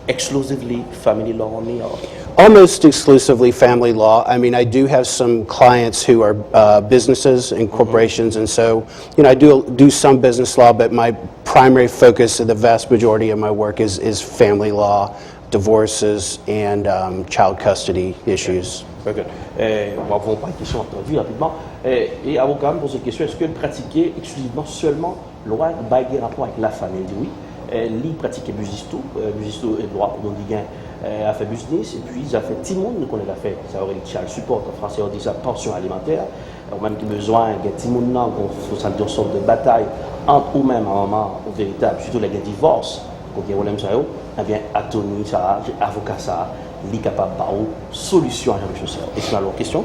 exclusively family law only? Or? Almost exclusively family law. I mean, I do have some clients who are uh, businesses and corporations, and so, you know, I do do some business law, but my primary focus, the vast majority of my work is is family law, divorces, and um, child custody issues. Very good. Eh, bon, bon, pa kesyon, entevi rapidman. Eh, e avoka, m poze kesyon, èske l pratike eksklizivman sèlman lwa k bay gen rapò avèk lafanmi? Li di wi. Eh, li pratike biznis tou, eh, biznis tou, eh, lwa, kote li gen eh, afè biznis, epi zafè timoun, nou konnen zafè, sa yo rele child support, an fransè, yo di sa, pension alimentaire. ou menm ki bezwen gen timoun nan, gon, sa, yon sòt de batay ant ou menm a manman ou veritab, sitou lè gen divòs, ou gen pwoblèm sa yo, ebyen, atoni sa a, avoka sa a, li kapab ba ou solisyon a jan de choz sa yo. Esma, yon kesyon?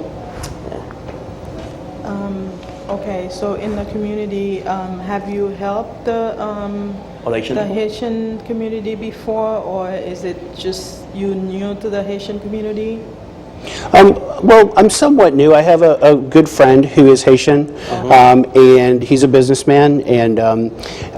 Um, okay, so in the community, um, have you helped the um, All Haitian the people? Haitian community before, or is it just you new to the Haitian community? Um, well, I'm somewhat new. I have a, a good friend who is Haitian, um, and he's a businessman, and um,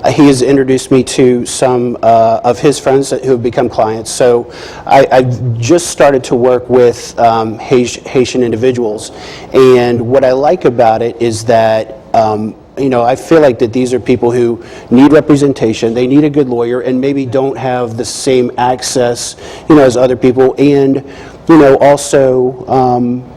he has introduced me to some uh, of his friends that, who have become clients. So I, I just started to work with um, Haiti- Haitian individuals, and what I like about it is that um, you know, I feel like that these are people who need representation. They need a good lawyer, and maybe don't have the same access, you know, as other people, and you know, also um,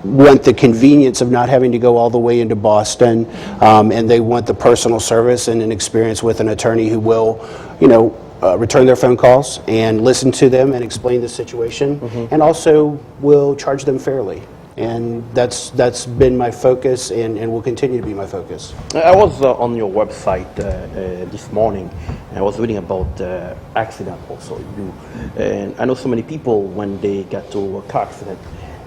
want the convenience of not having to go all the way into Boston, um, and they want the personal service and an experience with an attorney who will, you know, uh, return their phone calls and listen to them and explain the situation, and also will charge them fairly. And that's that's been my focus and, and will continue to be my focus. I was uh, on your website uh, uh, this morning, and I was reading about uh, accident also. You, and I know so many people, when they get to a car accident,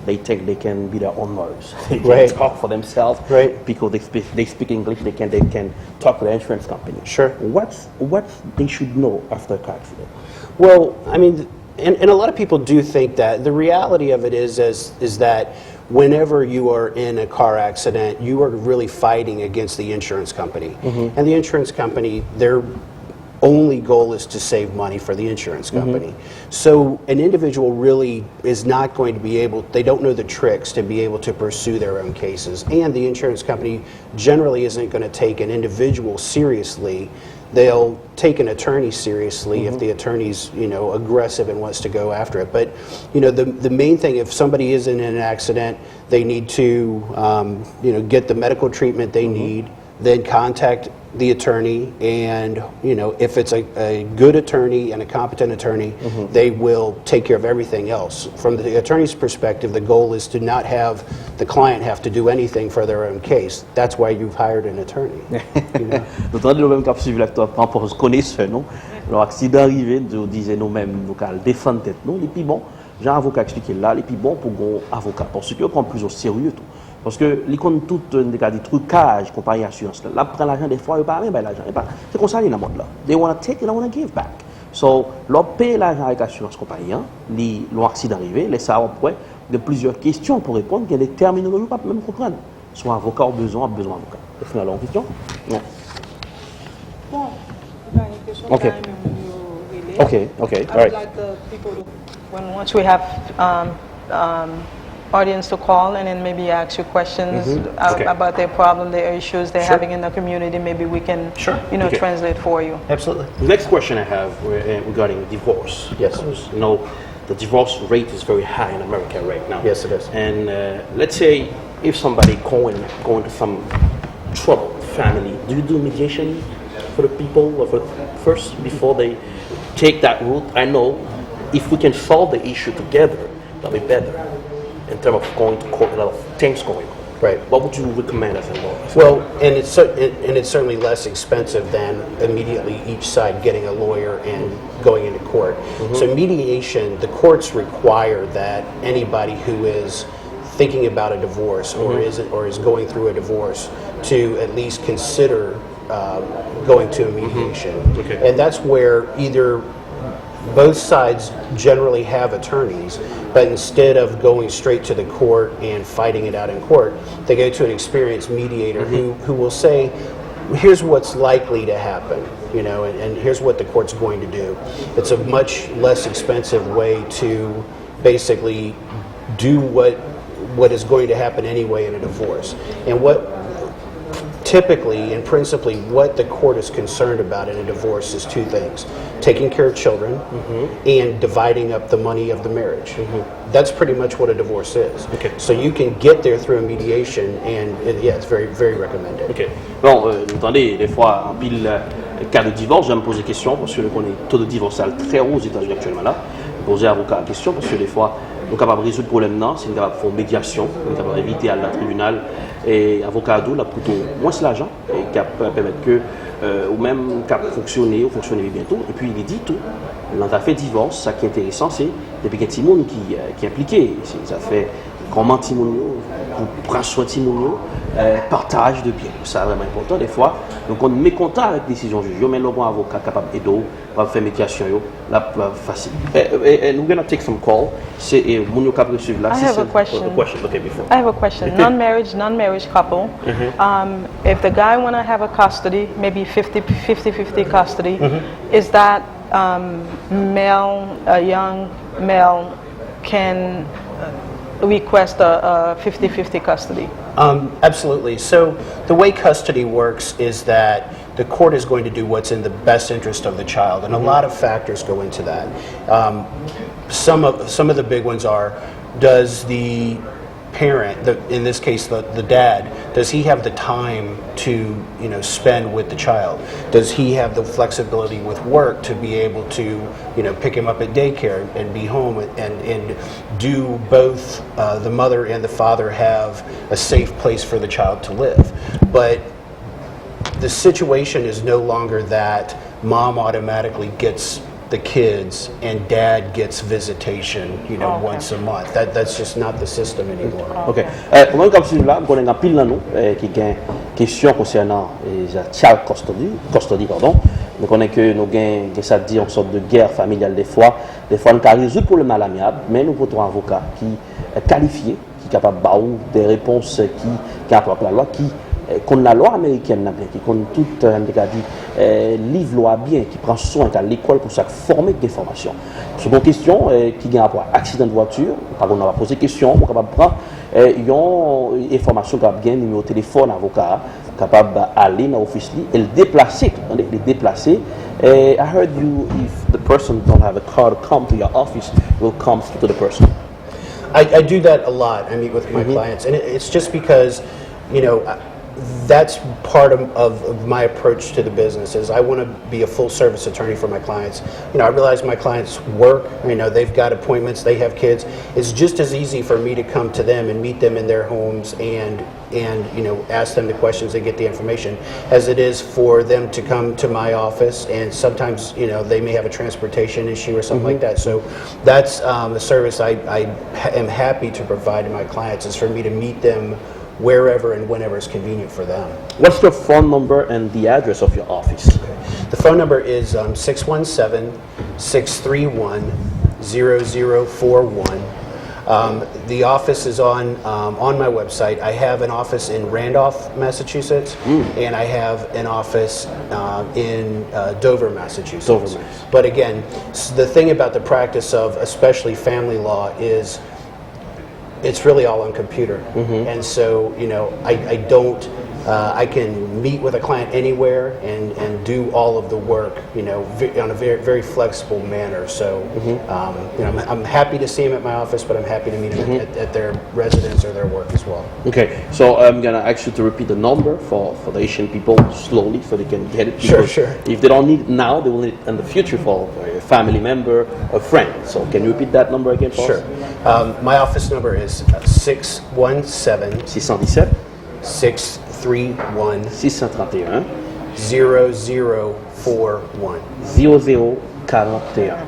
they think they can be their own lawyers. They can Right. talk for themselves Right. because they speak, they speak English. They can they can talk to the insurance company. Sure. What's what they should know after a car accident? Well, I mean, and, and a lot of people do think that. The reality of it is, is, is that whenever you are in a car accident, you are really fighting against the insurance company. And the insurance company, their only goal is to save money for the insurance company. So an individual really is not going to be able, they don't know the tricks to be able to pursue their own cases. And the insurance company generally isn't going to take an individual seriously. They'll take an attorney seriously if the attorney's, you know, aggressive and wants to go after it. But, you know, the, the main thing, if somebody is in an accident, they need to, um, you know, get the medical treatment they need, then contact the attorney, and, you know, if it's a, a good attornny and a competent attorney, they will take care of everything else. From the attorney's perspective, the goal is to not have the client have to do anything for their own case. That's why you've hired an attorney. You know? Nou tande nou menm k ap swiv la, k ap pran pòz konesè nou. Lè aksidan rive, nou di se nou menm nou ka al defann tèt nou. Li pi bon, jan avoka eksplike l la, li pi bon pou gon avoka, paske yo pran plis o serye tou. Paske li konn tout, nou te ka di, trikaj konpayi asirans la. L ap pran lajan, dèfwa yo pa renmen bay lajan. E pa, se konsa li nan mond lan. They wanna take, they don't wanna give back. So, lè w ap peye lajan avèk asirans konpayi an, li, lè yon aksidan rive, lè sa a w ap wè, gen plizyè kesyon pou reponn, gen de tèminoloji w p ap menm konprann. Se yon avoka w bezwen, w ap bezwen avoka. Esma, yon kesyon? Bon, ou pa gen kesyon, Ok. ou pa renmen moun yo rele. Ok, ok, I would alright. Like the people to, when once we have um, um, audience to call and then maybe ask you questions uh, Okay. about their problem, their issues they're Sure. having in the community, maybe we can, Sure. you know, Okay. translate for you. Absolutely. The next question I have uh, regarding divorce. Yes. Because, you know, the divorce rate is very high in America right now. Yes, it is. And uh, let's say if somebody going going to some trouble, family, do you do mediation for the people or for first before they take that route? I know if we can solve the issue together, that'll be better in terms of going to court, a lot of things going on. Right. What would you recommend as a lawyer? Well, and it's cer- and and it's certainly less expensive than immediately each side getting a lawyer and going into court. So mediation, the courts require that anybody who is thinking about a divorce or is or is going through a divorce to at least consider uh, going to a mediation. Okay. And that's where either both sides generally have attorneys, but instead of going straight to the court and fighting it out in court, they go to an experienced mediator who, who will say, here's what's likely to happen, you know, and, and here's what the court's going to do. It's a much less expensive way to basically do what what is going to happen anyway in a divorce. And what typically and principally what the court is concerned about in a divorce is two things: taking care of children and dividing up the money of the marriage. That's pretty much what a divorce is. Okay. So you can get there through a mediation, and it, yeah, it's very, very recommended. Ok. Bon, euh, nou tande, defwa, anpil euh, ka de divòs, jan m poze kesyon, paske nou konnen to de divòs la trè wo Ozetazini aktyèlman la. M poze avoka a kesyon, paske defwa, Nou kapab rezoud pwoblèm nan si n kapab fè yon medyasyon, nou kapab envite al nan tribinal, e avoka a di w l ap koute w mwens lajan, e k ap pèmèt ke, e, ou menm k ap fonksyone, ou fonksyone byen tou. Epi li di tou, nan zafè divòs, sa ki enteresan, se depi gen timoun ki, e, ki enplike, se zafè kòman timoun yo, pou pran swen timoun yo, e, pataj de byen yo. Sa vrèman enpòtan. Defwa, nou konn mekontan avèk desizyon jij yo, men lè w gen yon avoka k kapab ede w, w ap fè medyasyon yo, l ap, e, fasil. E, e, e, nou gentan take some call. Se, e, moun yo k ap resevwa la, I se have a sèl, question. A question, okay, before. I have a question. Non-marriage, non-marriage couple. Um, if the guy wanna have a custody, maybe fifty, fifty fifty custody, is that, um, male, a young male can, uh, request a, a fifty fifty custody? Um, absolutely. So the way custody works is that the court is going to do what's in the best interest of the child, and a lot of factors go into that. Um, some of some of the big ones are: does the parent, the, in this case the, the dad, does he have the time to, you know, spend with the child? Does he have the flexibility with work to be able to, you know, pick him up at daycare and be home and, and do both, uh, the mother and the father have a safe place for the child to live? But the situation is no longer that mom automatically gets the kids and dad gets visitation, you know, oh, okay, once a month. That, that's just not the system anymore. Ok. Eh, pou moun k ap swiv la, m konnen gen anpil nan nou, eh, ki gen kesyon konsènan, eh, child custody, custody, pardon. Nou konnen ke nou gen, gen sa k di yon sòt de gè familyal defwa. Defwa, nou ka rezoud pwoblèm nan lamyab, men nou pote yon avoka ki, eh, kalifye, ki kapab ba ou de repons ki, ki gen rapò ak lalwa, ki, eh, konn lalwa amerikèn nan byen, ki konn tout, eh, m te ka di, eh, liv lwa byen, ki pran swen, k al lekòl pou sa, k fòme, ki gen fòmasyon. Si w gen kesyon, eh, ki gen rapò ak aksidan de vwati, ou pa konn, w ap poze kesyon, ou kapab pran, eh, yon enfòmasyon, w kapab gen nimewo telefòn avoka a, kapab ale nan ofis li, e l deplase tou, tande, li deplase. Eh, I heard you, if the person don't have a car to come to your office, will come to the person. I, I do that a lot. I meet with my clients, and it, it's just because, you know, I- that's part of, of, of my approach to the business is I want to be a full service attorney for my clients. You know, I realize my clients work, you know, they've got appointments, they have kids. It's just as easy for me to come to them and meet them in their homes and and, you know, ask them the questions and get the information as it is for them to come to my office. And sometimes, you know, they may have a transportation issue or something like that. So that's, um, a service I, I ha- am happy to provide to my clients, is for me to meet them wherever and whenever is convenient for them. What's your phone number and the address of your office? The phone number is, um, six one seven, six three one, zero zero four one. Um, the office is on, um, on my website. I have an office in Randolph, Massachusetts, and I have an office, uh, in, uh, Dover, Massachusetts. Dover, Mass. But again, s- the thing about the practice of especially family law is it's really all on computer. And so, you know, I, I don't, uh, I can meet with a client anywhere and, and do all of the work, you know, ve- on a very, very flexible manner. So, um, you know, I'm, I'm happy to see them at my office, but I'm happy to meet them at, at their residence or their work as well. Okay, so I'm gonna ask you to repeat the number for, for the Haitian people slowly so they can get it. Sure, because sure. If they don't need it now, they will need it in the future for a family member, a friend. So can you repeat that number again for us? Sure. Um, my office number is six one seven, six cent dix-sept, six three one, six cent trente et un, zéro zéro four one. Zéro zéro quarante et un.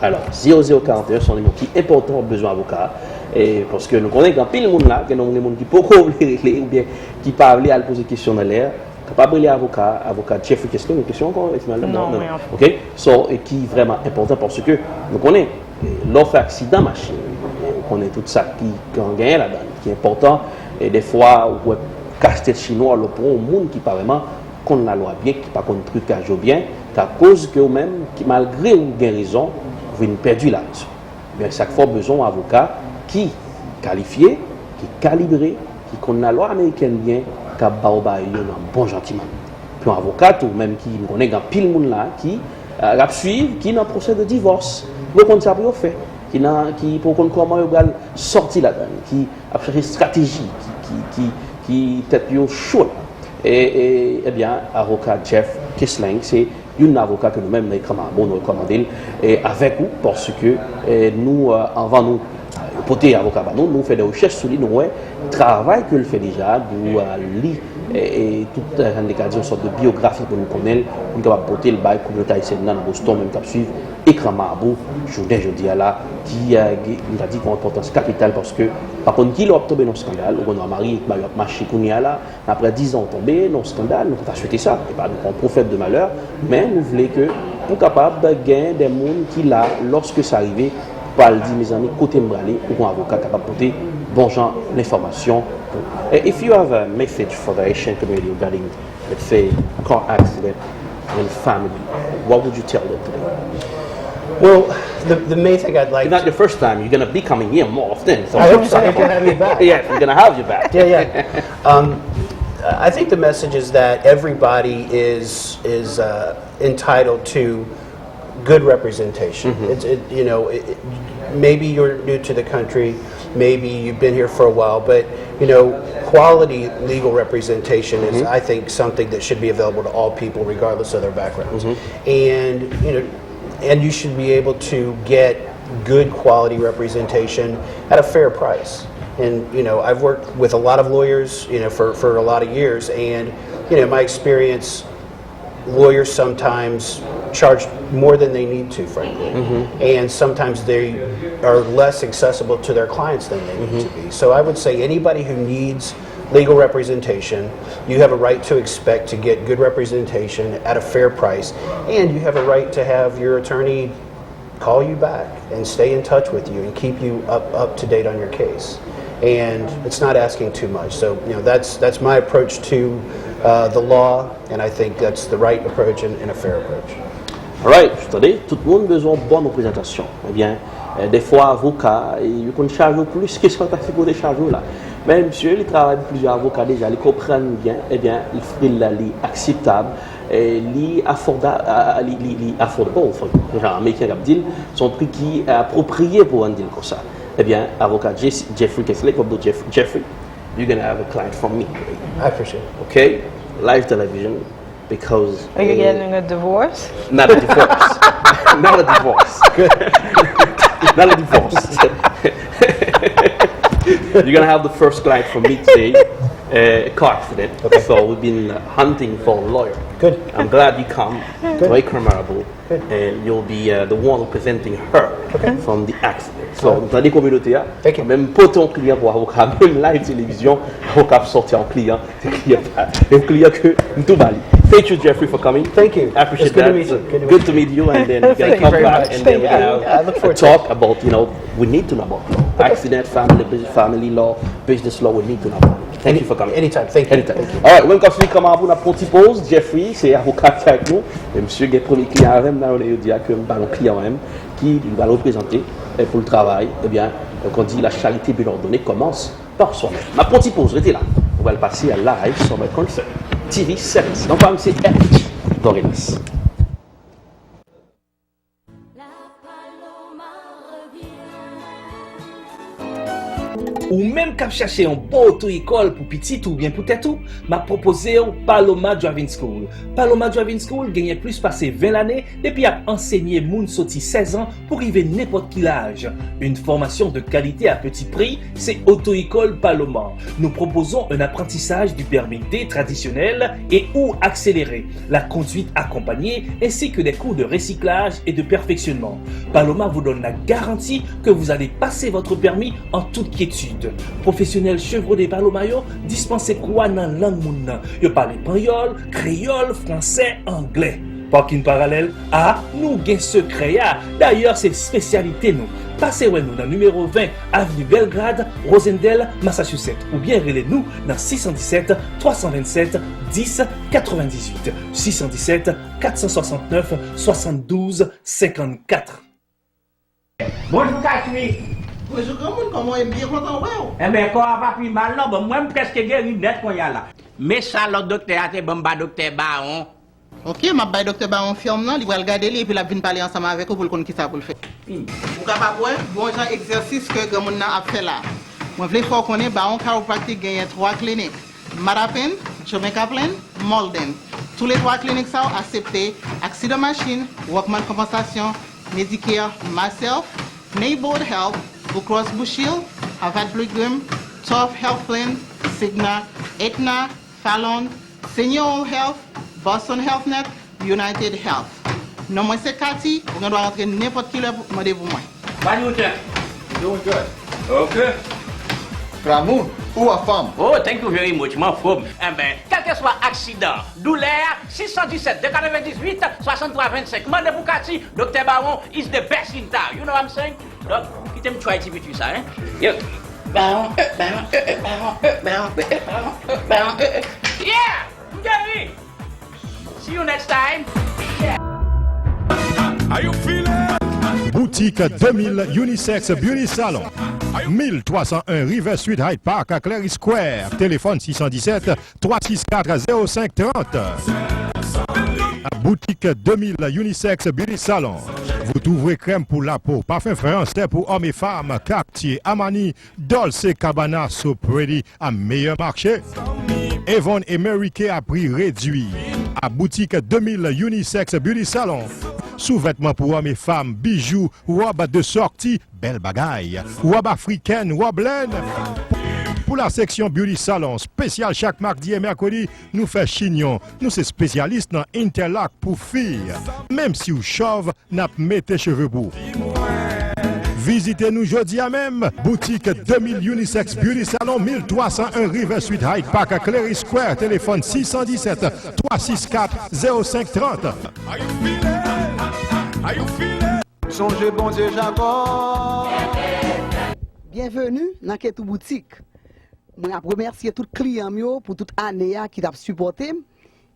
Alò, zéro zéro quarante et un se yon nimewo ki enpòtan, w ap bezwen avoka, e, paske nou konnen gen anpil moun la, gen moun, gen moun ki poko vle rele oubyen ki pa vle al poze kesyon nan lè, kapab rele avoka, avoka Jeffrey Kesling. Gen kesyon ankò, Esmeralda? Non, non, men non. Ok? So, e ki vrèman enpòtan paske nou konnen, e, lè w fè aksidan machin, e, ou konnen tout sa ki, ki genyen ladan, ki enpòtan, e defwa, ou wè kastèt chinwa, lè w pran yon moun ki pa vrèman konn lalwa byen, ki pa konn trikaj yo byen, ka koz ke ou menm, ki malgre ou gen rezon, ou vin pèdi larezon. Men sa k fè w bezwen yon avoka ki kalifye, ki kalibre, ki konn lalwa amerikèn byen, k ap ba w bagay yo nan bon jan ti mann. Pou yon avoka tou, menm ki, m konnen gen anpil moun la ki, e, ap swiv, ki nan pwosè de divòs. Yo konn sa pou yo fè, ki nan, ki pou konn kòman yo pral sòti ladan, ki ap chache estrateji, ki, ki, ki, ki tèt yo cho la. E, e, ebyen, avoka Jeff Kesling, se youn nan avoka ke nou menm nan Ekran Mabo, nou rekòmande l, e, avèk ou, paske, e, nou, e, anvan nou, e, Kote avoka ba nou, nou fè de rechèch sou li, nou wè travay ke l fè deja, nou, euh, li, e, e tout, euh, jan n te ka di, yon sòt de biyografi pou nou konnen l, pou n kapab pote l bay kominote ayisyèn nan nan Boston, menm k ap swiv ekran Mabou, jounen jodi a la, ki, euh, gen, nou ta di, gen yon enpòtans kapital, paske pa konn ki lè w ap tonbe nan yon eskandal, ou konn Marie Mayo ap mache kounye a la, Apre dizan w tonbe nan yon eskandal, nou pa ta swete sa. E pa nou pa yon pwofèt de malè, men nou vle ke pou kapab gen de moun ki la, lòske sa rive, pral di, mezanmi, kote m prale, ou gon avoka kapab pote bon jan lenfòmasyon pou. Eh, if you have a message for the Haitian community regarding, let's say, car accident and family, what would you tell them today? Well, the, the main thing I'd like. It's not the first time. You're going to be coming here more often. So I hope so. You can have me back. Yes, we're going to have you back. Yeah, yeah. Um, I think the message is that everybody is is uh, entitled to good representation. Mm-hmm. It's, it, you know, it, maybe you're new to the country, maybe you've been here for a while, but you know, quality legal representation is, mm-hmm. I think, something that should be available to all people, regardless of their backgrounds. Mm-hmm. And you know, and you should be able to get good quality representation at a fair price. And you know, I've worked with a lot of lawyers, you know, for, for a lot of years, and you know, my experience, lawyers sometimes charge more than they need to, frankly. Mm-hmm. And sometimes they are less accessible to their clients than they need mm-hmm. to be. So I would say anybody who needs legal representation, you have a right to expect to get good representation at a fair price, and you have a right to have your attorney call you back and stay in touch with you and keep you up, up to date on your case. And it's not asking too much. So, you know, that's that's my approach to uh, the law, and I think that's the right approach and, and a fair approach. Alright, tande, tout moun bezwen yon bon reprezantasyon. Ebyen, eh, dèfwa avoka, eh, yo konn chaje w plis ke sa w ta sipoze chaje w la. Men misye, li travay pou plizyè avoka deja, li konprann byen, ebyen, li, li akseptab, eh, li afòda, ah, li, li, li affordable, jan Ameriken k ap di l, se yon pri ki apwopriye pou w rann deal konsa. Ebyen, avoka Jeffrey Kessler, Jeffrey, you're gonna have a client from me. I appreciate it. Okay? Live television, because. Are you getting a divorce? Not a divorce. Not a divorce. Not a divorce. You're gonna have the first client from me today. Uh, a car accident. Okay. So we've been hunting for a lawyer. Good. I'm glad you come. Good. Very comparable. And you'll be uh, the one representing her okay. from the accident. So, nou tande kominote a. Thank you. Menm pote yon kliyan pou avoka, menm live televizyon, avoka ap sòti yon kliyan, se kliyan pa, yon kliyan ke m tou ba li. Thank you, Jeffrey, for coming. Thank you. I appreciate that. Good to meet you. Good to meet you, and then we're gonna come back, and then we're gonna have a talk about, you know, we need to know about law. Accident, family, business, family law, business law, we need to know about it. Thank you for coming. Anytime. Thank you. Anytime. Thank you. Alright, William Castro Camargo, n ap pran ti poz. Jeffrey, se avoka ki avèk nou. E misye gen premye kliyan avè m nan, yo di a ke m ba nou kliyan mwen ki li pral reprezante e pou l travay. Ebyen, kon di, la charité bien ordonnée commence par soi-même. N ap pran ti poz, rete la. Nou pral pase a live sur my concert. T V seven. Non pa m se F H Dorenas. Ou menm k ap chache yon bon oto ekòl pou pitit ou oubyen pou tèt ou, m ap pwopoze w Paloma Driving School. Paloma Driving School genyen plis pase ven lane depi y ap ansenye moun soti sèz an pou rive nenpòt ki laj. Une formation de qualité à petit prix, c'est Auto-École Paloma. Nous proposons un apprentissage du permis D traditionnel et ou accéléré, la conduite accompagnée, ainsi que des cours de recyclage et de perfectionnement. Paloma vous donne la garantie que vous allez passer votre permis en toute quiétude. Pwofesyonèl chevronné Paloma yo dispanse kou a nan lang moun nan. Yo pale panyòl, kreyòl, fransè, anglè. Parking parallèle, ah, nou gen sekrè a. Dayè, se espesyalite nou. Pase wè nou nan nimewo ven, Avenue Belgrade, Rosendale, Massachusetts, oubyen rele nou nan six cent dix-sept, trois cent vingt-sept, dix, quatre-vingt-dix-huit, six cent dix-sept, quatre cent soixante-neuf, soixante-douze, cinquante-quatre. Bonjou Katri. Bonjou granmoun, kòman w ye? M byen kontan wè w. Enben, kò a pa pi mal non, bon, mwen m prèske geri nèt kounye a la. Men sa lòt doktè a te ban m pa doktè Bawon. Oke, m ap bay doktè Bawon fè m nan, li pral gade li epi l ap vin pale ansanm avèk ou pou l konn kisa pou l fè. Hmm. Ou kapab wè bon jan egzèsis ke granmoun nan ap fè la. Mwen vle fè w konnen Bawon Chiropractic genyen twa klinik. Mattapan, Jomen Kaplan, Malden. Toulètwa klinik sa yo aksepte aksidan machin, Workman's Compensation, Medicare, Myself, Neighborhood Help, Blue Cross Blue Shield, Harvard Pilgrim, Tough Health Plan, Cigna, Aetna, Fallon, Senior Health, Boston Health Net, United Health. Non mwen se Cathy, ou gen dwa rantre nenpòt kilè pou mande pou mwen. What do you think? Doing good. Ok. Ramon, ou anfòm? Oh, thank you very much. Mwen anfòm. Enben, kèlkeswa aksidan, doulè, six cent dix-sept, deux quatre-vingt-dix-huit, soixante-trois vingt-cinq. Mande pou Cathy, Doktè Baron is the best in town. You know what I'm saying? Donk, kite m try ti piti sa, hein? Yo. Baron, euh, Baron, euh, euh, Baron, euh, Baron, euh, euh, Baron, euh, Baron, euh, euh. Yeah! M geri! See you next time. Boutik de mil Unisex Beauty Salon, mil twa san en River Street, Hyde Park, Clary Square. Telefòn six cent dix-sept, trois six quatre, zéro cinq trente. Boutique deux mille Unisex Beauty Salon. Vous trouverez crème pour la peau, parfum français pour hommes et femmes, Cartier, Armani, Dolce Gabbana, So Pretty à meilleur marché. Avon et Mary Kay à prix réduit. À boutique deux mille Unisex Beauty Salon. Sous-vêtements pour hommes et femmes, bijoux, robes de sortie, bèl bagay. Rob afrikèn, rob lèn. Pou la seksyon Beauty Salon, espesyal chak madi e mèkredi, nou fè chinyon. Nou se espesyalis nan interlock pou fi. Menm si w chòv, n ap mete cheve pou ou. Vizite nou jodi a menm. Boutik deux mille Unisex Beauty Salon, mil twa san en River Street, Hyde Park, Clary Square. Telefòn six cent dix-sept, trois six quatre, zéro cinq trente. Sonje Bondye Jakòb. Byenveni nan Ketou Boutik. Mwen ap remèsye tout kliyan m yo pou tout ane a ki t ap sipòte m.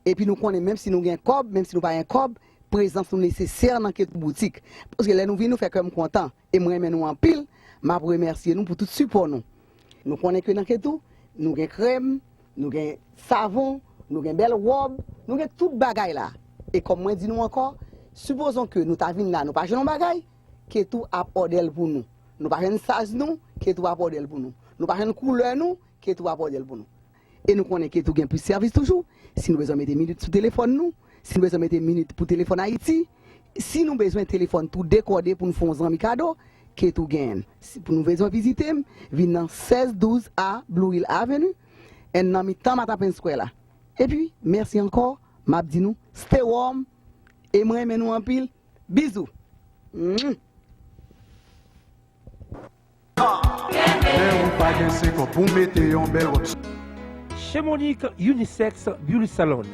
Epi nou konnen menm si nou gen kòb, menm si nou pa gen kòb, prezans nou nesesè nan Ketou Boutik. Paske lè nou vini, nou fè kè m kontan. E mwen renmen nou anpil, m ap remèsye nou pou tout sipò nou. Nou konnen ke nan Ketou, nou gen krèm, nou gen savon, nou gen bèl wòb, nou gen tout bagay la. E kòm mwen di nou ankò, sipozon ke nou ta vin la, nou pa jwenn yon bagay, Ketou ap òdè l pou nou. Nou pa jwenn size nou, Ketou ap òdè l pou nou. Nou pa jwenn koulè nou, Ketou ap òdè l pou nou. E nou konnen Ketou gen plis sèvis toujou. Si nou bezwen mete minit sou telefòn nou, si nou bezwen mete minit pou telefòn Ayiti, si nou bezwen telefòn tou dekòde pou n fè yon zanmi kado, Ketou genyen. Si pou nou bezwen vizite m, vin nan sèz douz A Blue Hill Avenue, and nan mitan Matapan Square la. Epi, mèsi ankò, m ap di nou, stay warm, e mwen renmen nou anpil. Bizou. Mwah. Lè ou pa gen senk an pou w mete yon bèl wòb. Chez Monique Unisex Beauty Salon.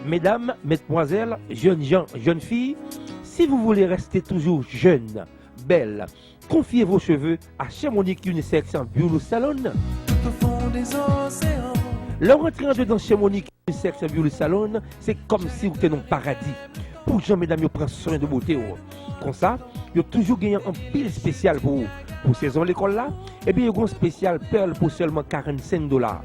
Mesdames, mesdemoiselles, jeunes gens, jeunes filles, si vous voulez rester toujours jeune, belle, confiez vos cheveux à Chez Monique Unisex Beauty Salon. Lè w rantre andedan Chez Monique Unisex Beauty Salon, se kòmsi w te nan yon paradi. Pou jan medam yo pran swen de bote w. Konsa, yo toujou genyen anpil espesyal pou ou. Pou sezon lekòl la, ebyen yo gen yon espesyal pèl pou sèlman karannsenk dola.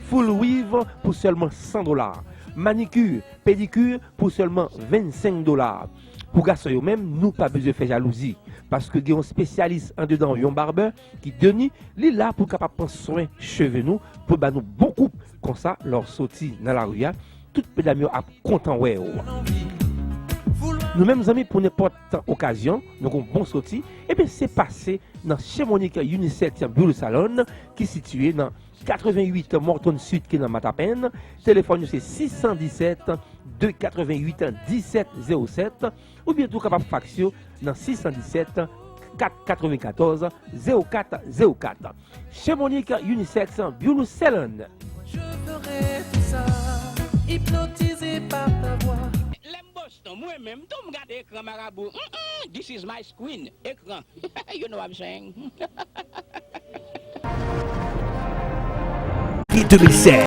Full weave pou sèlman san dola. Manikir, pedikir pou sèlman vennsenk dola. Pou gason yo menm, nou pa bezwen fè jalouzi, paske gen yon espesyalis andedan, yon barbè ki Denis, li la pou kapab pran swen cheve nou, pou ba nou bon koup. Konsa, lè w soti nan lari a, tout medam yo ap kontan wè w. Nou menm zanmi, pou nenpòt okazyon, nou gen yon bon soti, ebyen se pase nan Chez Monique Unisex Beauty Salon ki sitiye nan katreventuit Morton Sud ki nan Matapan. Telefòn yo se sis san disèt, de katreventuit, disèt zewo sèt, oubyen tou kapab faks yo nan sis san disèt, kat katrevenkatòz, zewo kat zewo kat. Chez Monique Unisex Beauty Salon. Je ferai tout ça, hypnotisé par ta voix. Lè m Boston, mwen menm, tou m gade ekran marabou. Mm, mm, this is my screen. Ekran. You know what I'm saying? Février deux mille seize.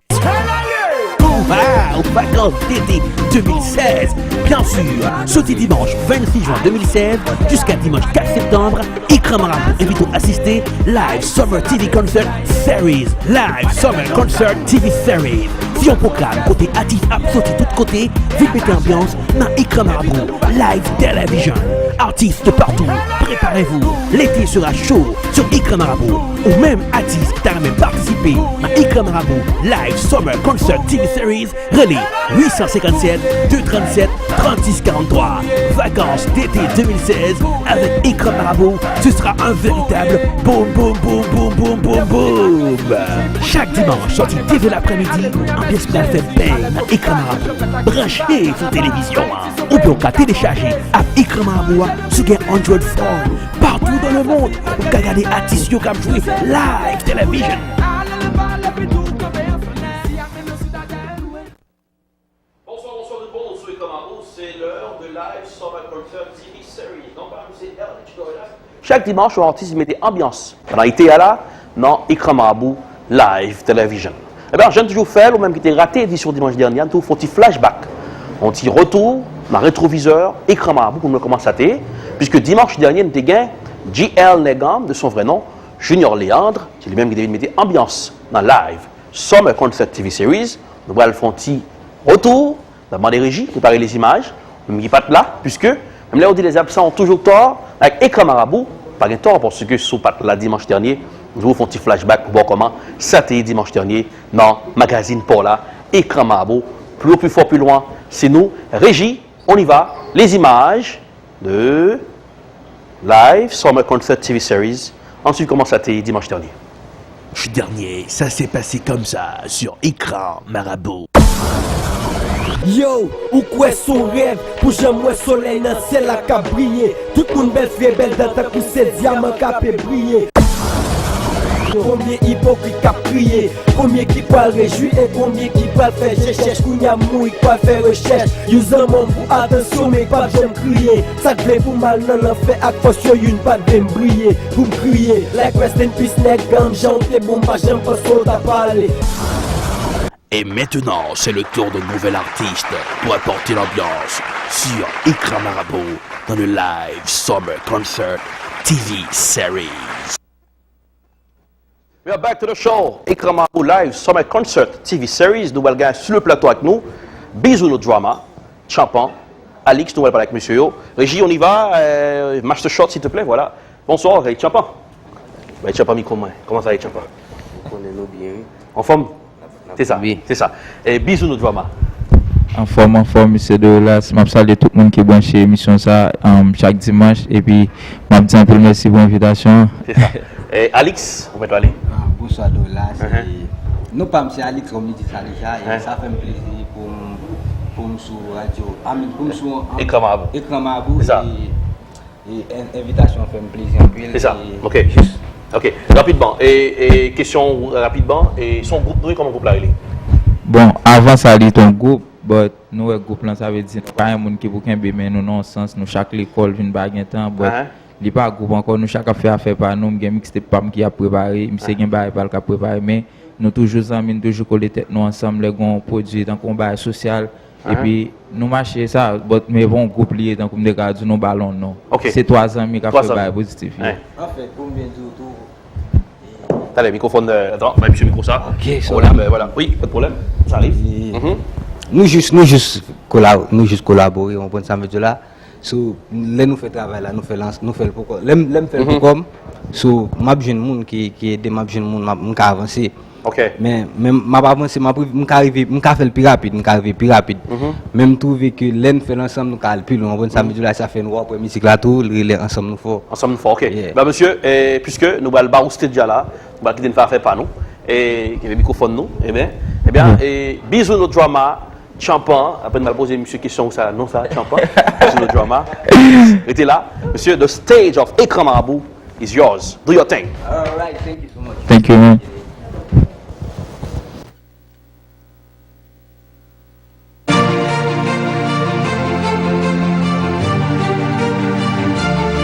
Wow, vacances d'été deux mille seize. Bien sûr, soti dimanch vennsis jen de mil sèz jiska dimanch kat septanm, Ekran Marabou envite w asiste Live Summer T V Concert Series. Live Summer Concert T V Series se yon pwogram kote atis ap soti tout kote, vin mete anbyans nan Ekran Marabou Live Television. Artistes de partout, préparez-vous, l'été sera chaud sur Ekran Marabou. Ou menm atis ki ta renmen patisipe nan Ikram Marabou Live Summer Concert T V Series, rele uit san senkann sèt, de trannn sèt, trannsis karanntwa. Vacances d'été deux mille seize avec Ikram Marabou, ce sera un véritable boum, boum, boum. Chak dimanch, sòti de zè laprèmidi, anbyans pral fè bèy nan Ikram Marabou. Branche sou televizyon an, oubyen w ka telechaje app Ikram Marabou a sou gen Android phone. Partout dans le monde, ou ka gade atis yo k ap jwe live television. Bonsoir, bonsoir tout le monde, on se retrouve sou Ekran Marabou, c'est l'heure de live Summer Concert T V Series. Non pa misye Erlich Dorelas. Chak dimanch, yon atis mete anbyans pandan ete a la nan Ekran Marabou Live Television. Ebyen, jan n toujou fè l, ou menm ki te rate edisyon dimanch dènye a, n tou fè yon ti flashback, yon ti retou nan retwovizè Ekran Marabou pou nou wè kòman sa te ye, puiske dimanch dènye, n te gen G L Nèganm, de son vrai nom, Junior Léandre, se li menm ki te vin mete anbyans nan live Summer Concert T V Series. Nou pral fè yon ti retou. N ap mande reji prepare lezimaj. Menm ki pa t la, puiske menm lè yo di les absents ont toujours tort, ak Ekran Marabou, pa gen tò, paske si w pa t la dimanch dènye, nou fè yon ti flashback pou w wè kòman sa te ye dimanch dènye nan magazin pa w la, Ekran Marabou. Plus haut, plus fort, plus loin, c'est nous. Régie, on y va. Les images de Live Summer Concert T V Series. Ann swiv kòman sa te ye dimanch dènye. Dimanche dernier, ça s'est passé comme ça sur Écran Marabout. Yo, ou kwè s on rèv pou janm wè solèy nan syèl la k ap briye. Tout moun bèl fye bèl dan tankou se dyaman k ape briye. Konbyen ipokrit k ap kriye? Konbyen ki pral rejwi e konbyen ki pral fè je chèch? Kounye a m mouri k pral fè rechèch. Use zanmi w pou atansyon men k p ap janm kriye. Sa k vle pou m al nan lanfè ak fòs yo, youn pa t vle m briye. Pou m kriye like rest in peace nèg, jan w te bon m pa janm panse w ta pale. Et maintenant, c'est le tour d'un nouvel artiste pour apporter l'ambiance sur Écran Marabout dans le live Summer Concert T V Series. We are back to the show. Écran Marabout Live Summer Concert T V Series. Nou pral gen sou le plato ak nou Bizounou Drama, Tchanpan, Alix, nou pral pale ak mesye yo. Régie, on y va. Euh, Master Shot, s'il te plaît, voilà. Bonswa, hey, Tchanpan. Bay Tchanpan mikwo mwen. Kòman sa ye, Tchanpan? Ou konnen nou byen, wi. Anfòm? Se sa, se sa. E Bizounou Drama. Anfòm, anfòm, mesye Dorelas. M ap salye tout moun ki branche emisyon sa, um, chak dimanch. Epi, m ap di anpil mèsi pou envitasyon an. Se sa. E Alix, ou mèt ale. Ah, bonswa, Dorelas. Uh-huh. E non pa m se Alix, kòm li di sa deja. E sa fè m plezi pou m, pou m sou radyo. I mean, pou m sou, um, Écran Marabout. Écran Marabout. Se sa. E E, en-, envitasyon an fè m plezi anpil. Se sa. E, ok. Jis. Ok. Rapidman. E, e, kesyon rapidman. E, se yon gwoup nou ye, kòman gwoup la rele? Bon, avan sa, li te yon gwoup, but nou wè gwoup lan, sa vle di, nou pa yon moun ki pou kenbe men nou nan yon sans, nou chak lekòl vin pa gen tan, but li pa gwoup ankò, nou chak ap fè afè pa nou, m gen mixtape pa m ki ap prepare, misye gen bagay pa l k ap prepare, men nou toujou zanmi, nou toujou kole tèt nou ansanm, lè gen yon pwodui tankou yon bagay sosyal, epi nou mache sa, but men bon gwoup li ye, tankou m te ka di nou ba l yon non. Ok. Se twa zanmi k ap fè bagay pozitif, yeah. Anfen, pou m byen di w tou. Talè, mikwofòn, euh, atann, bay misye mikwo sa. Ok, sorry. Voilà, ben voilà. Wi, pa de pwoblèm. Sa rive. E nou jis, nou jis kola-, nou jis kolabore, w konprann sa m vle di w la. So, lè nou fè travay la, nou fè l, nou fè l pou kò, lè m, lè m fè l pou kò m, so, m ap jwenn moun ki, ki ede m, m ap jwenn moun, m ap, m ka avanse. Ok. Men, men m ap avanse, m ap rive, m ka rive, m ka fè l pi rapid, m ka rive pi rapid. Men m twouve ke lè n fè l ansanm, nou ka al pi lwen. Ou konprann sa m vle di w la, sa fè nou wè w ap wè mizik la tou, li rele Ansanm Nou Fò. Ansanm Nou Fò, ok. Yeah. Ben, mesye, e, piske nou pral ba ou stage la, nou pral kite n fè afè pa nou, e, kenbe mikwofòn nou, ebyen, ebyen, e, Bizounou Drama, Tchanpan, apre n pral poze misye kesyon ou sa, non sa, Tchanpan, Bizounou Drama. Rete la, mesye, the stage of Écran Marabout is yours. Do your thing. All right, thank you so much. Thank you, man.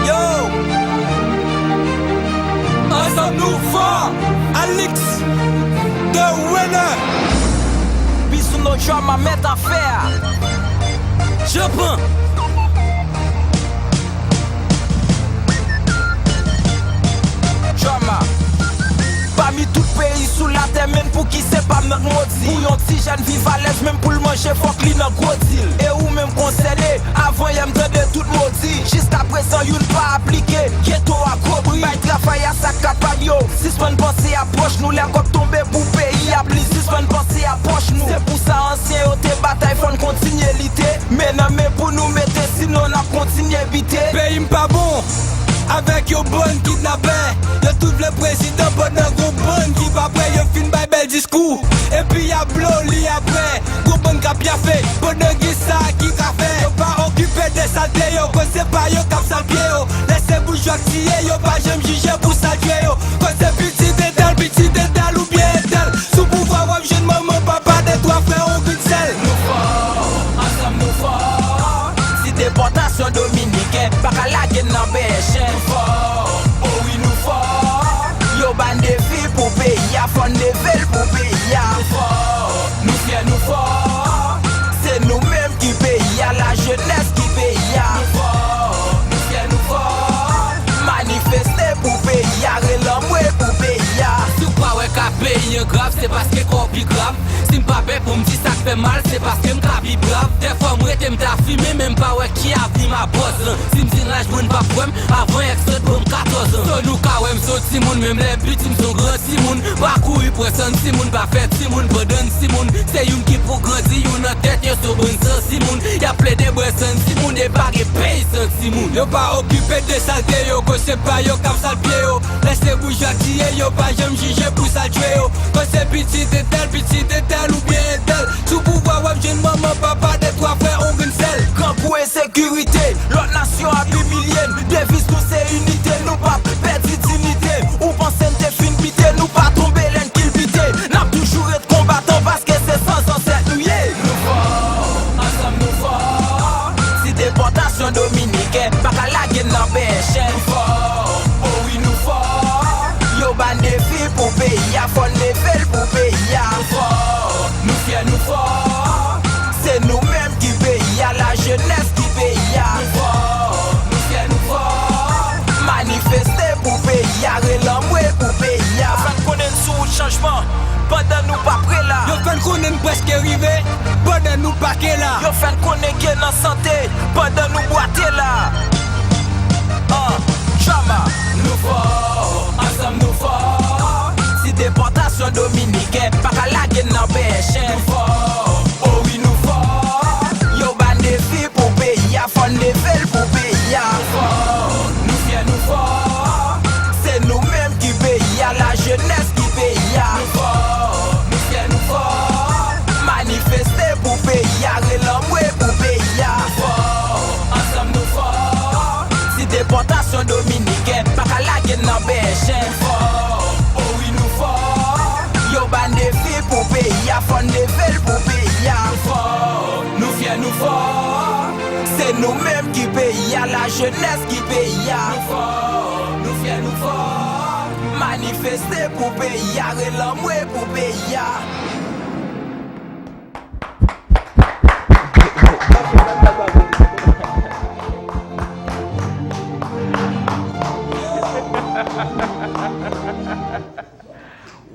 Yo! Ansanm nou fò! Alix, the winner! Bizounou Drama mèt afè a. Tchanpan! Drama. Pa Mi tout peyi sou latè, menm pou ki se pa m nan k modi. Pou yon ti jèn viv alèz, menm pou l manje, fòk li nan gwo dil. E ou menm konsène, avan yè m tande tout modi. Jiskaprezan, youn pa aplike. Geto a gwo bri, bay travay a sa k kapab yo. Sispann panse a pwòch nou, lè kòb tonbe pou peyi a pli. Sispann panse a pwòch nou. Se pou sa ansyen yo te batay, fò n kontinye lite. Men nan men pou nou mete, sinon n ap kontinye bite. Peyi m pa bon, avèk yon bann kidnapè. Yo tout vle prezidan pandan gon bann ki pa prè. Yo fin bay bèl diskou, epi y ap blo li apre. Gon bann k ap pyafe, pandan gen sa ki ka fè. Yo pa okipe de salte yo, koz se pa yo k ap sal pye yo. Lè se boujwa k tiye yo, pa janm jije pou sa k jwe yo. Koz se pitit entèl, pitit entèl oubyen entèl. Sou pouvwa w ap jwenn manman, papa, de twa frè, ou vin sèl. Nou fò, ansanm nou fò. Si depòtasyon dominiken pa ka lage n nan bèyè chen. Nou fò, o wi nou fò. Yo ba n defi pou peyi a, fò n leve l pou peyi a. Nou fò, nou fyè, nou fò. Se nou menm ki peyi a, lajenès ki peyi a. Nou fò, nou fyè, nou fò. Manifeste pou peyi a, rele anmwe pou peyi a. Si w pa wè ka peyi an grav, se paske kò w pi grav. Si m pa pè pou m di sa k fè mal, se paske m ka pi brav. Dèfwa m rete m ta fimen, men m pa wè ki avni m ap bòz. Si m di laj mwen n p ap kwè m, avan èk sot ban m katòz an. So nou ka wè m s on timoun, menm lè m piti m s on gran timoun. Pa kouri pran san timoun, pa fè timoun pandan n timoun. Se youn ki pou grandi, youn nan tèt yo s on bann san timoun. Y ap plede bwè san timoun, e pa gen peyi san timoun. Yo pa okipe de salte yo, koz se pa yo k ap sal pye yo. Lè se boujwa k tiye yo, pa janm jije pou sa k jwe yo. Koz se pitit entèl, pitit entèl oubyen entèl. Sou pouvwa w ap jwenn manman, papa, de twa frè, on grenn sèl. Grangou, ensekirite, lòt nasyon ap imilye n. Deviz nou se inite, nou p ap pèdi dinite. Ou panse n te fin bite, nou pa tonbe lè n kilbite. N ap toujou ret konbatan paske se san zansèt nou ye. Nou fò, ansanm nou fò. Si depòtasyon dominiken pa ka lage n nan bèyè chen. Nou fò, o wi nou fò. Yo ba n defi pou peyi a, fò n leve l pou peyi a. Nou fò, nou fyè, nou fò. Se nou menm ki peyi a, lajenès ki peyi a. Nou fò, nou fyè, nou fò. Manifeste pou peyi a, rele anmwe pou peyi a. Yo fè n konnen n sou wout chanjman, pandan nou pa pre la. Yo fè n konnen n prèske rive, pandan nou pa ke la. Yo fè n konnen ke n an sante, pandan nou bwate la. Ah, drama. Nou fò, ansanm nou fò. Si depòtasyon dominiken pa ka lage n nan bèyè chen. Nou fò, o wi nou fò. Yo ba n defi pou peyi a, fò n leve l pou peyi a. Nou fò, nou fyè, nou fò. Se nou menm ki peyi a, lajenès ki peyi a. Nou fò, nou fyè, nou fò. Manifeste pou peyi a, rele anmwe pou peyi a. Nou fò, ansanm nou fò. Si depòtasyon dominiken pa ka lage n nan bèyè chen. Nou fò, o wi nou fò. Yo ba n defi pou peyi a, fò n leve l pou peyi a. Nou fò, nou fyè, nou fò. Se nou menm ki peyi a, lajenès ki peyi a. Nou fò, nou fyè, nou fò. Manifeste pou peyi a, rele anmwe pou peyi a.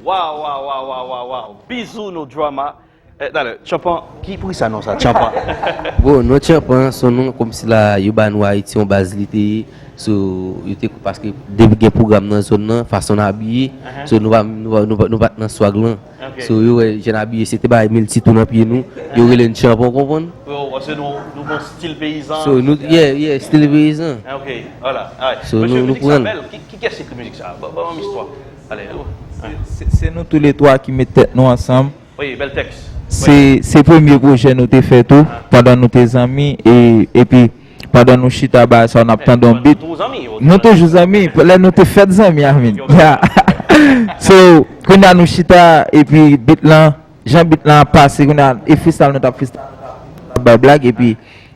Waw, waw, waw, waw, waw, waw. Bizou, no drama. Eh, talè, Tchanpan, ki, poukisa non sa, Tchanpan? Bon, non Tchanpan, se yon non kòmsi la, yo ba nou Ayiti, yon baz li te ye. So, yo te, paske depi gen pwogram nan zòn nan, fason n abiye, so, nou pa, nou pa, nou pa, nou pa t nan swag lan. So, yo wè, jan n abiye, se te bay milti tou nan pye nou. Yo rele n Tchanpan, w konprann? Yo, paske nou, nou gon stil peyizan. So, nou, yeah, yeah, stil peyizan. Ok, vwala. So, nou, nou pran l. Ki, ki, kiyès ki ekri mizik sa? Ban, ban m istwa. Ale, ale. Se, se, se nou toulètwa ki met tèt nou ansanm. Wi, bèl tèks. Se, se premye pwojè nou te fè tou, pandan nou te zanmi, e, epi pandan nou chita bagay sa, n ap tande yon bit. Nou toujou zanmi, lè nou te fèt zanmi, I mean. Yeah. So, kounye a nou chita, epi bit lan, jan bit lan ap pase, kounye a, e freestyle nou t ap freestyle, nou t ap bay blag, epi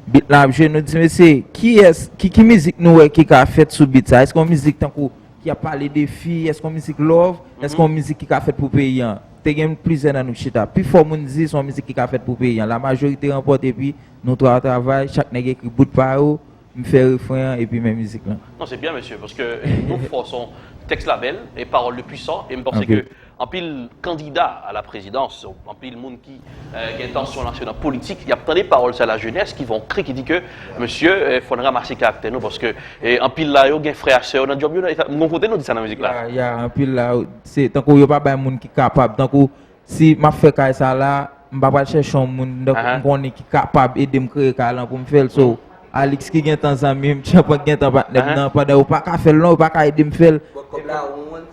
bit lan ap jwe, nou di, mesye, kiyès, ki, ki mizik nou wè ki ka fèt sou bit sa? Èske yon mizik tankou ki ap pale de fi, èske yon mizik love, èske yon mizik ki ka fèt pou peyi an? Te gen plizyè nan nou ki chita. Pifò moun di se yon mizik ki ka fèt pou peyi an. La majorite ranpòte, epi nou twa travay, chak nèg ekri bout pa yo, m fè refren an, epi men mizik lan. Non, se byen, mesye, paske nou fò, se yon Tèks la bèl, e pawòl yo pwisan, e m panse ke anpil kandida a la prezidans, anpil moun ki euh, gen tansyon la nan politik, y ap tande pawòl sa, la jeunesse qui vont crier, qui dit que mesye, euh, fò n ranmase karaktè nou, paske euh, anpil la yo gen frè a sè yo nan djòb yo, nan eta, m gon kote nou di sa nan mizik la. Ya, ya, anpil la, se tankou yo pa bay moun ki kapab, tankou si m ap fè kay sa la, m pa pral chèche yon moun m konnen ki kapab ede m kreye kay lan pou m fè l. So, Alix ki gentan zanmi m, Tchanpan ki gentan patnè m nan, pandan yo pa ka fè l non, yo pa ka ede m fè l,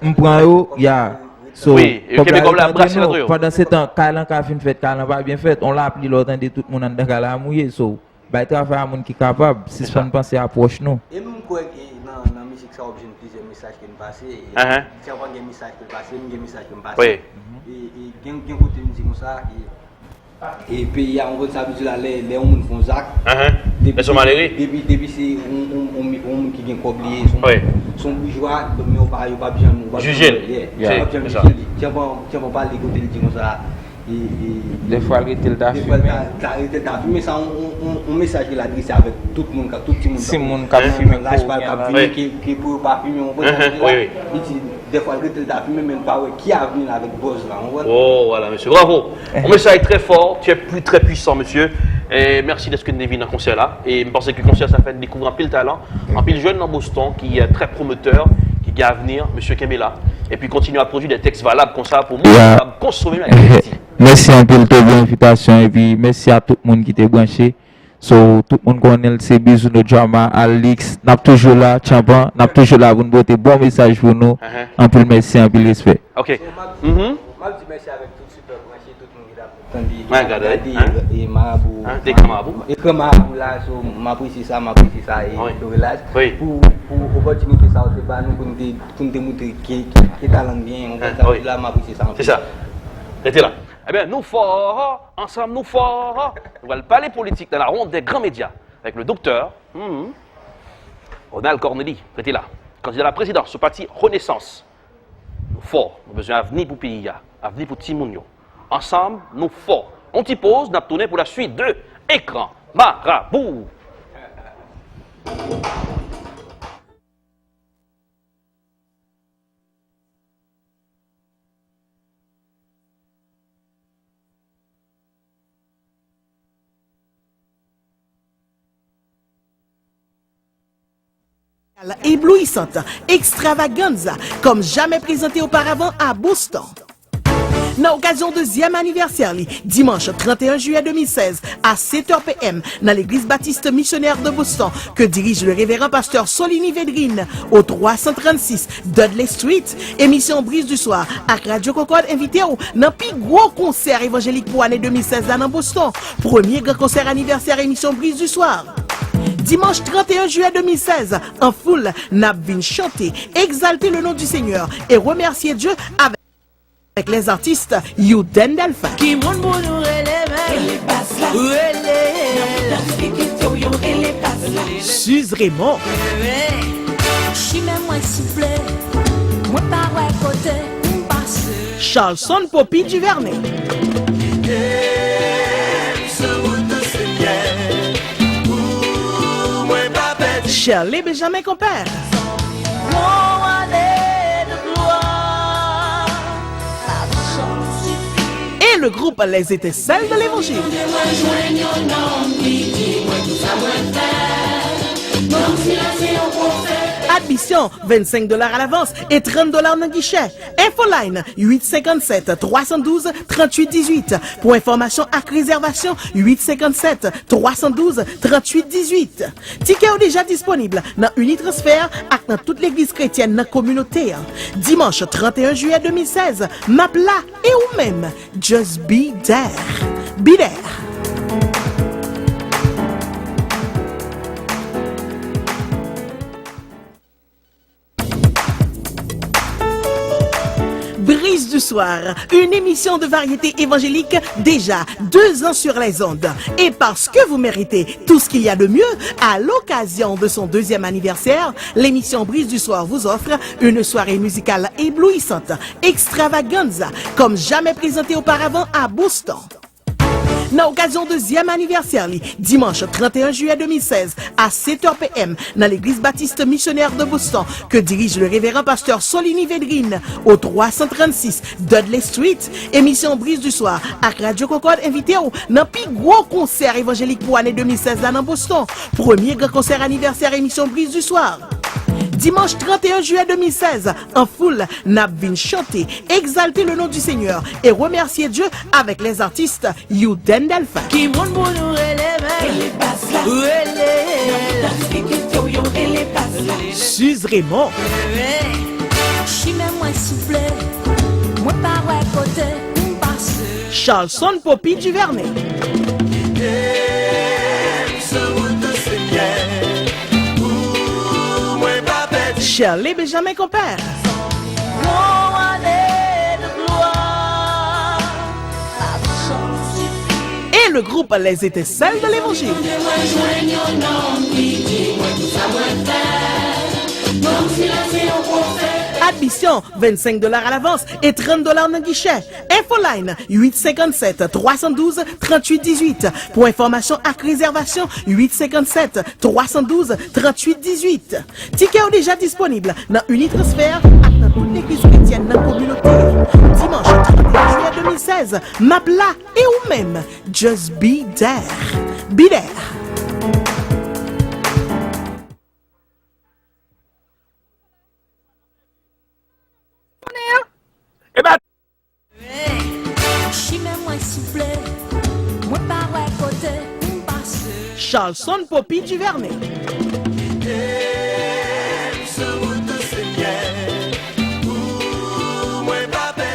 m pran yo, ya. So, wi, yo kenbe kòb la, brase nan yo. Pandan se tan, kay lan ka fin fèt, kay lan pa byen fèt, on lapli lè w tande tout moun anndan kay la mouye. So, bay travay a moun ki kapab, sispann panse a pwòch nou. E nou, m kwè ke nan, nan mizik sa w ap jwenn plizyè mesaj ke n pase, e Tchanpan gen mesaj ke l pase, m gen mesaj ke m pase. E, e gen, gen kote m di konsa, e E peyi a, ou konn sa vle di la, lè, lè yon moun fè yon zak, depi, depi, depi se yon, yon, yon, yon moun ki gen kòb li ye, se yon, se yon boujwa, men yo pa, yo p ap janm, yo p ap janm jije l. Yo p ap janm jije l. Tchanpan, Tchanpan pale kote l di konsa, e, e, defwa l rete l ta fimen. Defwa l ta, ta rete l ta fimen, sa yon, yon, yon, yon mesaj ke l adrese avèk tout moun, tout timoun k ap fimen, laj pa yo k ap fimen, ke, ke pou yo pa fimen, ou konprann sa m di la? Li di, Dèfwa l rete l ta fimen, men l pa wè ki avni l avèk buzz la, ou konprann? Oh, voilà, mesye. Bravo! Un message très fort, très pui-, très puissant, mesye. E mèsi dèske n te vin nan konsè la. E m panse ke konsè sa fè n dekouvri anpil talan, anpil jèn nan Boston ki euh, très prometteur, ki gen avni, mesye kenbe la. Epi kontinye a pwodui de tèks valab konsa pou moun kapab konsome l ak kredi. Mèsi anpil, Toby, pou envitasyon, epi mèsi a tout moun ki te branche. So, tout moun konnen l se Bizouno Drama, Alix, n ap toujou la, Tchanpan, n ap toujou la pou n pote bon mesaj pou nou. Anpil mèsi, anpil respè. Ok. So, m ap di, m ap di mèsi avèk tout sipè branche, tout moun ki t ap tande, e gade, e Marabou, ekran Marabou la, so, m apresye sa, m apresye sa, e Dorelaj, pou, pou opòtinite sa yo te ba nou pou n te, pou n te montre ki, ki, ki talan n genyen, ou konprann sa m di la, m apresye sa anpil. Se sa. Rete la. Ebyen, nou fò, ansanm nou fò. Nou pral pale politik dans la ronde des grands médias avec le docteur, hmm, Ronald Cornely. Rete la. Kandida la prezidans sou pati Renaissance. Nou fò, nou bezwen avni pou peyi a, avni pou timoun yo. Ansanm nou fò. On ti poz, n ap tounen pou la suite de Ekran Marabou. Eblouisant, Extravaganza, kòm jamè prezante oparavan a Boston. Nan okazyon dezyèm anivèsè li, dimanch trente et un juillet deux mille seize, à sept heures P M, nan Legliz Batis Misyonè de Boston, ke dirij le révérend pasteur Soliny Védrine, au trois cent trente-six Dudley Street, emisyon Brise du Soir ak Radyo Concorde envite w nan pi gwo konsè evanjelik pou ane deux mille seize la nan Boston. Premye gran konsè anivèsè emisyon Brise du Soir. Dimanch trente et un juillet deux mille seize, an foul, n ap vin chante, exalter le nom du Seigneur et remercier Dieu avec avec les artistes Youden Delphin. Ki moun pou nou rele menm? Rele baz la. Rele. Nan plas ki kite w yo rele baz la. Suze Raymond. Chimè mwen souple, mwen pa wè kote pou m pase. Charlson Poppy Duvernay. Kite m sou wout ou, Senyè, pou mwen pa pèdi. Shirley Benjamin Compère. Et le groupe Les Étincelles de l'Évangile. Admission, vingt-cinq dollars à l'avance et trente dollars nan guichet. Infoline, huit cinquante-sept trois cent douze trente-huit dix-huit. Pou enfòmasyon ak rezèvasyon, huit cinquante-sept trois cent douze trente-huit dix-huit. Tikè yo deja disponib nan Unitransfer ak nan tout legliz kretyèn nan kominote an. Dimanch trente et un juillet deux mille seize, n ap la, e ou menm, just be there. Be there. Brise du soir, une émission de variété évangélique déjà deux ans sur les ondes. Et parce que vous méritez tout ce qu'il y a de mieux, à l'occasion de son deuxième anniversaire, l'émission Brise du soir vous offre une soirée musicale éblouissante, Extravaganza, comme jamais présentée auparavant à Boston. Nan okazyon dezyèm anivèsè li, dimanch trente et un juillet deux mille seize, à sept heures P M, nan Legliz Batis Misyonè de Boston, ke dirije le révérend pasteur Soliny Védrine, au trois cent trente-six Dudley Street, emisyon Brise du Soir ak Radyo Concorde envite w nan pi gwo konsè evanjelik pou ane de mil sèz la nan Boston. Premye gran konsè anivèsè emisyon Brise du Soir. Dimanch trente et un juillet deux mille seize, an foul, n ap vin chante, exalter le nom du Seigneur et remercier Dieu avec les artistes Youden Delphin. Ki moun pou nou rele menm? Rele. Suze Raymond. Chimè mwen souple, mwen pa wè kote pou m pase. Charlson Poppy Duvernay. Shirley Benjamin Compère. Et le groupe Les Étincelles de l'Évangile. Admisyon, vennsenk dola alavans e trant dola nan gichè. Infoline, huit cinquante-sept trois cent douze trente-huit dix-huit. Pou enfòmasyon ak rezèvasyon, huit cinquante-sept trois cent douze trente-huit dix-huit. Tikè yo deja disponib nan Unitransfer ak nan tout legliz kretyèn nan kominote a. Dimanch trant et un juillet deux mille seize, m ap la, e ou menm? Just be there. Be there. Chimè mwen souple, mwen pa wè kote pou m pase. Charlson Poppy Duvernay.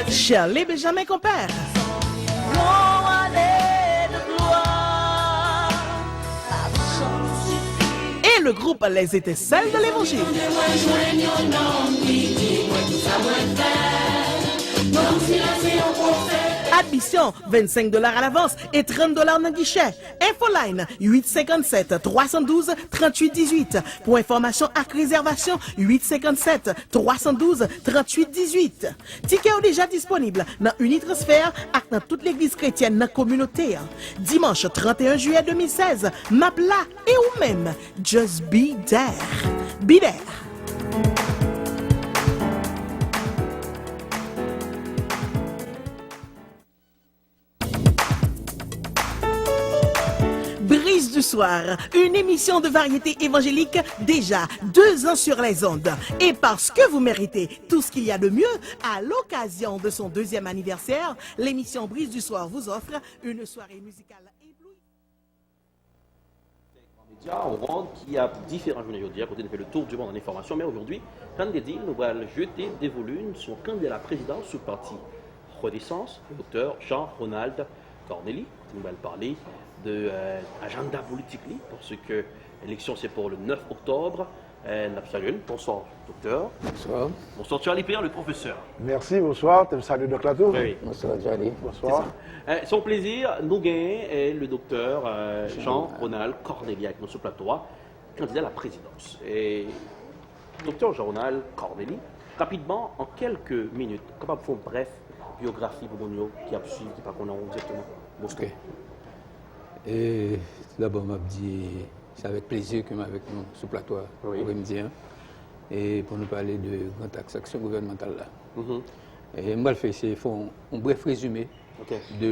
Shirley Benjamin Compère. Et le groupe Les Étincelles de l'Évangile. Admisyon, vennsenk dola alavans e trant dola nan gichè. Infoline, huit cinquante-sept trois cent douze trente-huit dix-huit. Pou enfòmasyon ak rezèvasyon, huit cinquante-sept trois cent douze trente-huit dix-huit. Tikè yo deja disponib nan Unitransfer ak nan tout legliz kretyèn nan kominote a. Dimanch trant et un juillet deux mille seize, m ap la, e ou menm? Just be there. Be there. Brise du soir, une émission de variété évangélique déjà deux ans sur les ondes. Et parce que vous méritez tout ce qu'il y a de mieux, à l'occasion de son deuxième anniversaire, l'émission Brise du soir vous offre une soirée musicale éblouissante. Média, on rond qui a différents journées aujourd'hui, à côté de faire le tour du monde en information, mais aujourd'hui, Candy Deal, nous va jeter des volumes sur candidat à la présidence sous parti Renaissance, le docteur Jean-Ronald Cornely, ki nou pral pale de euh, ajanda politik li, paske eleksyon se pou le neuf octobre. Euh, n ap salye l. Bonsoir, docteur. Bonsoir. Bonsoir, Charlie Pierre, le professeur. Merci, bonsoir. Te m salye dòk la tou. Oui, oui. Bonsoir, Charlie. Bonsoir. C'est ça. Euh, c'est un plaisir. Nou genyen euh, le docteur euh, Jean-Ronald Cornely avèk nou sou plato a, candidat à la présidence. Et Docteur Jean-Ronald Cornely, rapidman, an kèlke minit, ou kapab fè yon brèf biyografi pou moun yo ki ap swiv, ki pa konnen w egzakteman? Boston. Ok. E, tout dabò, m ap di, se avèk plezi ke m avèk nou sou plato a, wi, apremidi an, e pou nou pale de Grand Axe Aksyon Gouvènmantal la. Mhm. E m pral fè, se fè yon, yon brèf rezime, ok, de,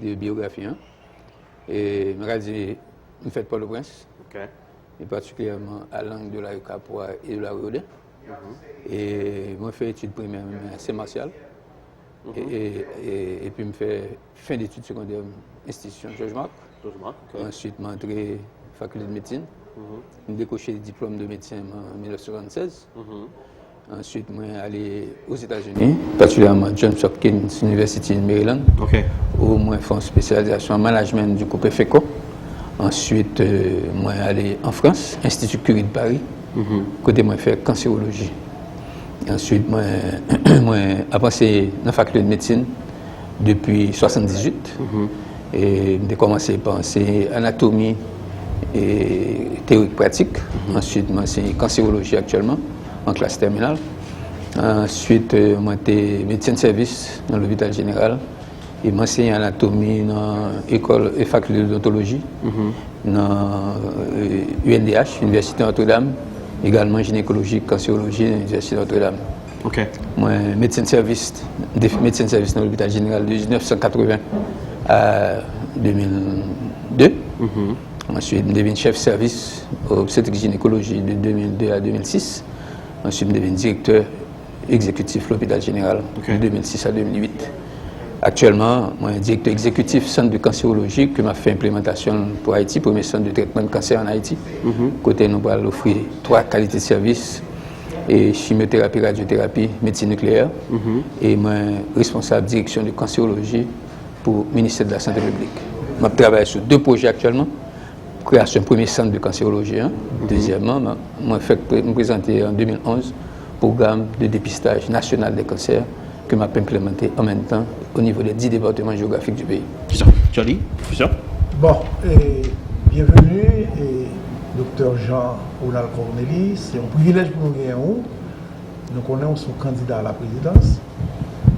de biyografi an. E m ka di, m fèt Pòtoprens, ok, e patikilyèman a Langue de la Rue Capois e de la Rue Odin. Mhm. E mwen fè etid primè mwen a Sen Masyal. Mhm. E, e, e, epi m fè fen detid segondè m enstitisyon Jòj Mak. Jòj Mak, ok. Answit, m antre fakilte de medsin. Mhm. M dekwoche diplòm de medsen mwen an mil nèf san swasannsèz. Mhm. Answit, mwen ale Ozetazini, patikilyèman Johns Hopkins University in Maryland, ok, où mwen fè yon espesyalizasyon an management du groupe Effeco. Answit, euh, mwen ale an Frans, Institut Curie de Paris, mhm, kote mwen fè kansewoloji. Answit, mwen, mwen ap anseye nan fakilte de medsin depi swasanndizwit. Mhm. E m te kòmanse pa anseye anatomi e teyorik pratik. Mhm. Answit, mwen anseye kansewoloji aktyèlman, an klas tèminal. Answit, euh, mwen te medsen de sèvis nan lopital jeneral. E m anseye anatomi nan ekòl e fakilte d'odontoloji nan e, U N D H, Inivèsite Notre Dame, egalman jinekoloji, kansewoloji nan Inivèsite Notre Dame. Ok. Mwen medsen sèvis, medsen sèvis nan lopital jeneral de mil nèf san katreven a de mil de. Answit, m te vin chèf sèvis obstetrik jinekoloji de de mil de a de mil sis. Answit, m te vin direktè egzekitif lopital jeneral de de mil sis a de mil uit. Aktyèlman, mwen direktè egzekitif sant de kansewoloji ke m ap fè enplimantasyon l pou Ayiti, premye sant de trètman de kansè an Ayiti, kote nou pral ofri twa kalite sèvis, e chimyoterapi, radyoterapi, medsin nikleyè, e mwen responsab direksyon de kansewoloji pou Ministè de la Sante Piblik. M ap travay sou de pwojè aktyèlman. Kreyasyon premye sant de kansewoloji an. Dezyèmman, mwen fèk pre- m prezante an de mil onz pwogram de depistaj nasyonal de kansè ke m ap enplimante an menm tan o nivo de dis depatman jewografik di peyi. Kisa? Charlie? Kisa? Bon, e, byenveni, e, Doktè Jean Ronald Cornely. Se yon privilèj pou nou genyen ou. Nou konnen w se yon kandida a la prezidans.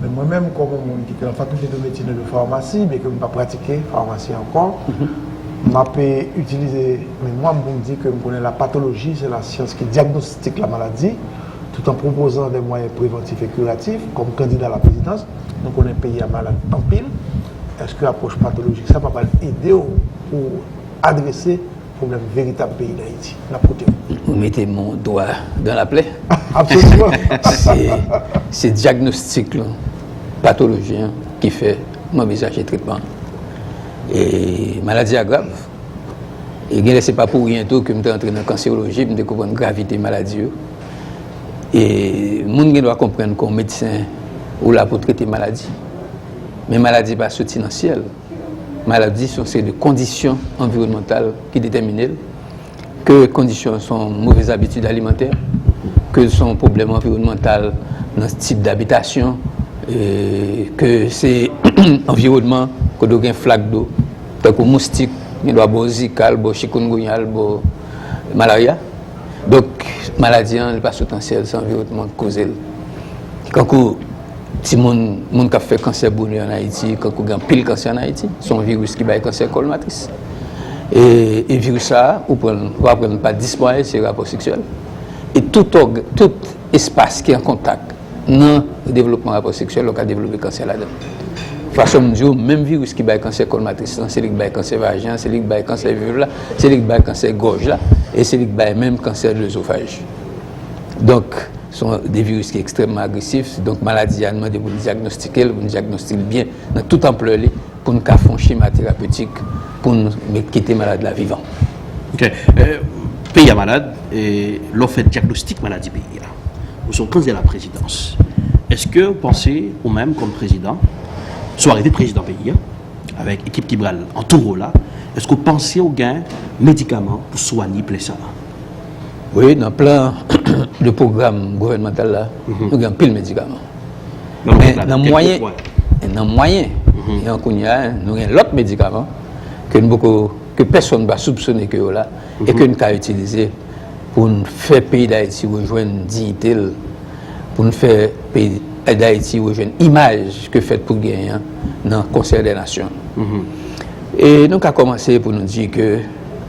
Men mwen menm, kòm yon moun ki te nan fakilte de medsin e de famasi, byenke m pa pratike famasi ankò, m ap itilize memwa m pou m di ke m konnen la pathologie, c'est la science qui diagnostique la maladie, tout en proposant des moyens préventifs et curatifs. Kòm kandida a la prezidans, nou konnen peyi a malad anpil. Èske apwòch patolojik sa pa pral ede w pou adrese pwoblèm veritab peyi Dayiti? N ap koute w. Ou mete mon doigt dans la plaie. Absoliman. Se, se dyagnostik lan, patoloji an, ki fè m anvizaje tretman. E maladi a grav. E genlè se pa pou ryen tou ke m te antre nan kansewoloji, m te konprann gravite maladi yo. E moun gen dwa konprann kon medsen ou la pou trete maladi. Men maladi pa soti nan syèl. Maladi se yon seri de kondisyon anviwònmantal ki detèmine l. Ke kondisyon se yon movèz abitid alimantè, ke se yon pwoblèm anviwònmantal nan tip dabitasyon, e, ke se anviwònman kote w gen flak dlo, tankou moustik, gen dwa ba w zika, l ba w chikungunya, l ba w malarya. Donk, maladi an, li pa sot nan syèl, se anviwònman k koze l. Kankou timoun, moun k ap fè kansè bonè an Ayiti, kankou gen anpil kansè an Ayiti, se yon viris ki bay kansè kòl matris. E, e viris sa a, ou pran l, ou aprann l pa dis mwayen, se rapò seksyèl. E tout òg, tout espas ki an kontak nan devlopman rapò seksyèl, ou ka devlope kansè ladan l. Fason m di w, menm viris ki bay kansè kòl matris lan, se li k bay kansè vajen an, se li k bay kansè vilv la, se li k bay kansè gòj la, e se li k bay menm kansè lezofaj. Donk, se yon de viris ki ekstrèmman agresif. Donk, maladi a, nou mande pou n dyagnostike l, pou n dyagnostike l byen, nan tout anplè li, pou n ka fè yon chema terapetik, pou n met, kite malad la vivan. Ok. Euh, peyi a malad, e lè w fè dyagnostik maladi peyi a, ou se yon kandida la prezidans. Èske w panse, ou menm kòm prezidan, si w arive prezidan peyi a, avèk ekip ki pral antoure w la, èske w panse w gen medikaman pou swanye plè sa a? Wi, nan plan de pwogram gouvènmantal la, nou gen anpil medikaman. Men nan mwayen, nan mwayen, jan kounye a, nou gen lòt medikaman ke nou poko, ke pèsonn pa soupsone ke yo la, e ke n ka itilize pou n fè peyi Dayiti rejwenn diyite l, pou n fè peyi Dayiti rejwenn imaj ke fèt pou l genyen an nan konsè dè nasyon. E nou ka kòmanse pou nou di ke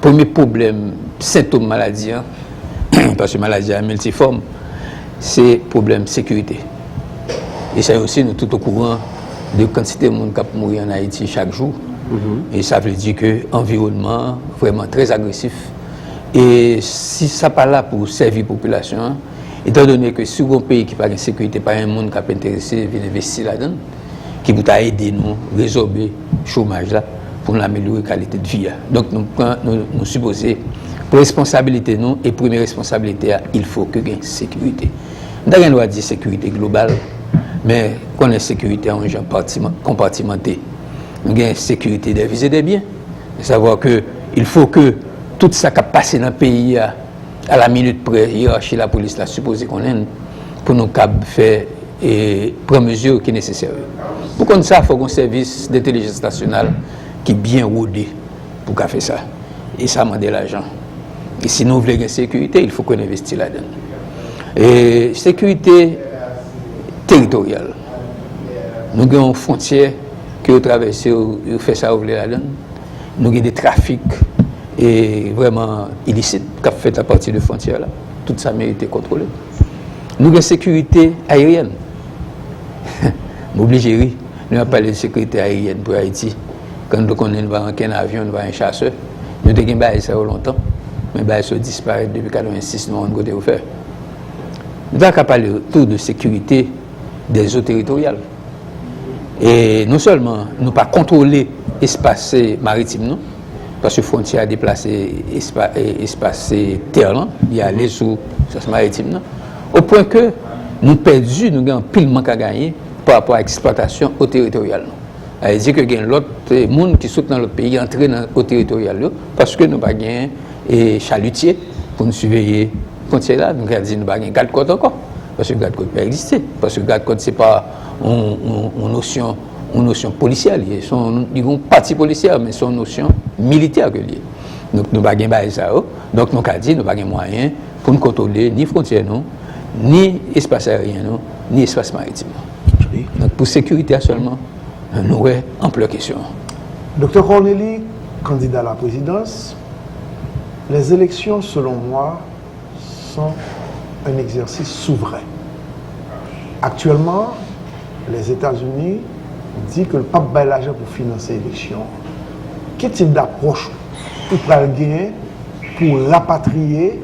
premye pwoblèm, sentòm maladi an, paske maladi a miltifòm, se pwoblèm sekirite. E sa osi, nou tout okouran de kantite moun k ap mouri an Ayiti chak jou. E sa vle di ke anviwònman an vrèman trè agresif. E si sa pa la pou sèvi popilasyon an, etandone ke si w gen yon peyi ki pa gen sekirite, pa gen moun k ap enterese vin envesti ladan l, ki pou ta ede nou rezòbe chomaj la, pou n amelyore kalite de vi a. Donk, nou pran, nou, nou sipoze pran responsabilite nou, e premye responsabilite a, il faut que gen sekirite. M ta gen dwa di sekirite global, men konnen sekirite a yon jan konpatimante. Nou gen sekirite des vies et des biens. Savwa ke il faut que tout sa k ap pase nan peyi a, a la minit prè, yerachi lapolis la sipoze konnen l pou nou kab fè e pran mezi ki nesesè yo. Pou konn sa, fòk yon sèvis dentèlijans nasyonal ki byen wode pou ka fè sa. E sa mande lajan. E si nou vle gen sekirite, il faut que n envesti ladan l. E sekirite teritoryal. Nou gen yon fwontyè ke yo travèse, yo, yo fè sa yo vle ladan l. Nou gen de trafik e vrèman ilisit k ap fèt apati de fwontyè la. Tout sa merite kontwole. Nou gen sekirite ayeryèn. M oblije ri. Nou ap pale de sekirite ayeryèn pou Ayiti. Kan nou te konnen nou pa gen kenn avyon, nou pa gen chasè. Nou te gen bagay sa yo lontan. Men bagay sa yo disparèt depi katrevensis, nou pa konn kote yo fè. Nou ta ka pale tou de sekirite dè zo teritoryal. E non sèlman nou pa kontwole espas maritim nou, paske fwontyè a deplase espa-, e, espas tè lan, li ale sou espas maritim nan, o pwen ke nou pèdi, nou gen anpil mank a gayen pa rapò a eksplwatasyon o teritoryal nou. Sa vle di ke gen lòt, e, moun ki sot nan lòt peyi antre nan o teritoryal yo, paske nou pa gen, e, chalitye pou nou siveye fwontyè la. Nou ka di nou pa gen gadkòt ankò, paske gadkòt pa egziste, paske gadkòt se pa yon, yon, yon nosyon, yon nosyon polisyè li ye. Se yon, li gen yon pati polisyè, men se yon nosyon militè ke li ye. Donk, nou pa gen bagay sa yo. Donk, nou ka di nou pa gen mwayen pou n kontwole ni fwontyè nou, ni espas ayeryen nou, ni espas maritim nou. Donk, pou sekirite a sèlman, nou wè anplè kesyon an. Doktè Cornely, candidat à la présidence, les élections, selon moi, sont un exercice souverain. Actuellement, les États-Unis di ke l p ap bay lajan pou finanse eleksyon. Ki tip dapwòch ou pral genyen pou rapatriye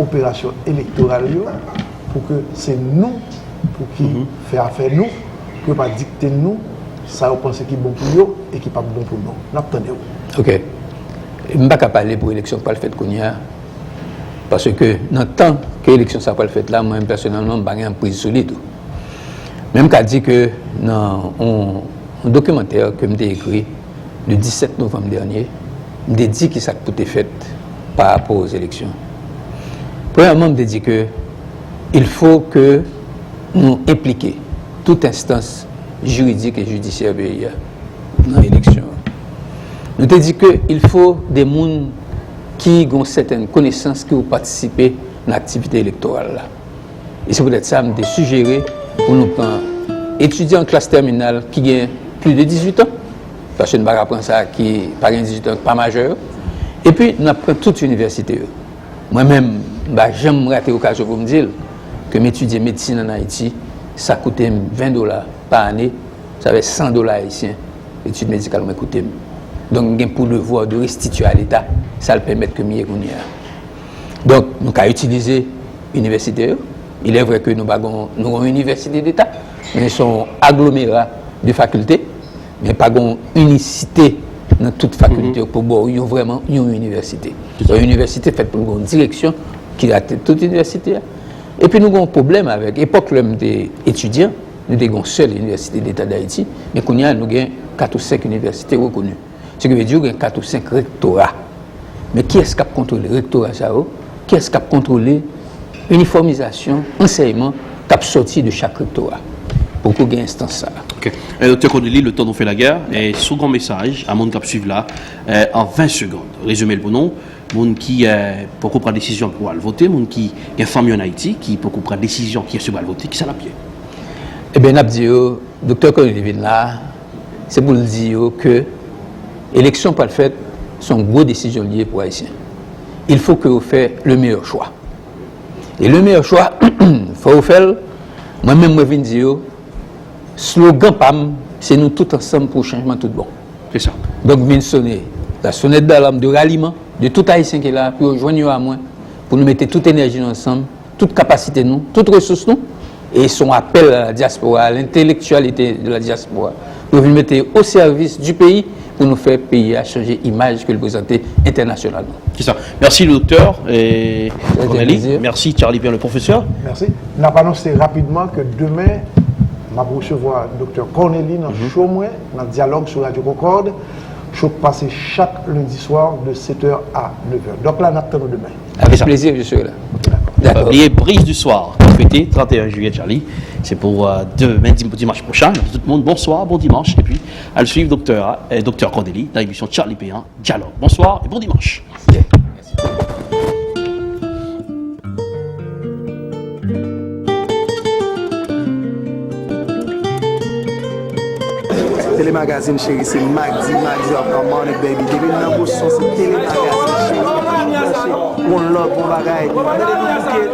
operasyon elektoral yo, pou ke se nou pou ki fè afè nou, pou yo pa dikte nou sa yo panse ki bon pou yo e ki p ap bon pou nou? N ap tande w. Ok. M pa ka pale pou eleksyon k pral fèt kounye a, paske nan tan ke eleksyon sa pral fèt la, mwen menm pèsonèlman, m pa gen anpriz sou li tou. Men m ka di ke nan yon, yon dokimantè ke m te ekri le disèt novanm dènye, m te di ki sa k pou te fèt pa rapò aux élections. Premyèman, m te di ke il faut que nou enplike tout enstans jiridik e jidisyè peyi a nan eleksyon an. Nou te di ke il faut des moun ki gen yon sètèn konesans ki yo patisipe nan aktivite elektoral la. E se poutèt sa m te sijere pou nou pran etidyan klas tèminal ki gen plis de dizuit an, paske nou pa ka pran sa ki pa gen dizuit an, ki pa majè yo. Epi n ap pran tout inivèsite yo. Mwen menm, m pa janm rate okazyon pou m di l ke m etidye medsin ann Ayiti, sa koute m ven dola pa ane, sa fè san dola ayisyen, etid medikal mwen koute m. Donk, m gen pou devwa de restitye a Leta sa l pèmèt ke m ye kounye a. Donk, nou ka itilize inivèsite yo. Il est vrai que nou pa gon, nou gon inivèsite deta, men se yon aglomera de fakilte, men pa gon inisite nan tout fakilte yo pou ba w yon vrèman yon inivèsite. Yon inivèsite fèt pou l gon direksyon ki atè tout inivèsite a. Epi nou gon pwoblèm avèk, epòk lè m te etidyan, nou te gon sèl inivèsite deta Dayiti, men kounye a nou gen kat ou senk inivèsite rekoni. Se ki vle di ou gen kat ou senk rektora. Men kiyès k ap kontwole rektora sa yo? Kiyès k ap kontwole inifòmizasyon ansèyman k ap sòti de chak rektora? Poko gen enstans sa a. Ok. E, Doktè Cornely, letan nou fè lagè, e, si w gen yon mesaj a moun k ap swiv la, e, an ven segonn, rezime l pou nou. Moun ki, e, poko pran desizyon pou al vote, moun ki gen fanmi ann Ayiti, ki poko pran desizyon kiyès yo pral vote, kisa n ap di? Ebyen, n ap di yo, Doktè Cornely vin la, se pou l di yo ke eleksyon pral fèt, se yon gwo desizyon li ye pou Ayisyen. Il faut que yo fè le meilleur choix. E le meilleur choix, fò yo fè l, mwen menm mwen vin di yo, slogan pa m, se nou tout ansanm pou chanjman tout bon. Se sa. Donk, m vin sone la sonnette d'alarme de ralliement de tout Ayisyen ki la, pou yo jwenn yo a mwen, pou nou mete tout enèji nou ansanm, tout kapasite nou, tout resous nou, e se yon apèl a la diaspora, à l'intellectualité de la diaspora, pou yo vin mete yo o sèvis di peyi, pou nou fè peyi a chanje imaj ke l prezante entènasyonalman. Se sa. Mèsi, Doktè, e, Cornely. Mèsi, Charlie Pierre, le professeur. Mèsi. N ap anonse rapidman ke demen, m ap resevwa Doktè Cornely nan show mwen, nan Dyalòg sou Radio Concorde. Show k pase chak lendi swa de sèt è a nèf è. Dòk la, n ap tann ou demen. Avec plaisir, je serai là. Dakò. Pa bliye Brise du Soir, ki fete trannteyen jiyè, Charlie. Se pou, e, demen, dim-, dimanch pwochen. Tout moun, bonswa, bon dimanch. Epi, al swiv Doktè, e, Doktè Cornely nan emisyon Charlie Péan, Dyalòg. Bonswa e bon dimanch. Tele Magazine cheri, se madi, madi of the month, baby. Depi n nan Boston, se Tele Magazine cheri. Branche, one love, bon bagay. Mwen mande nou bouke,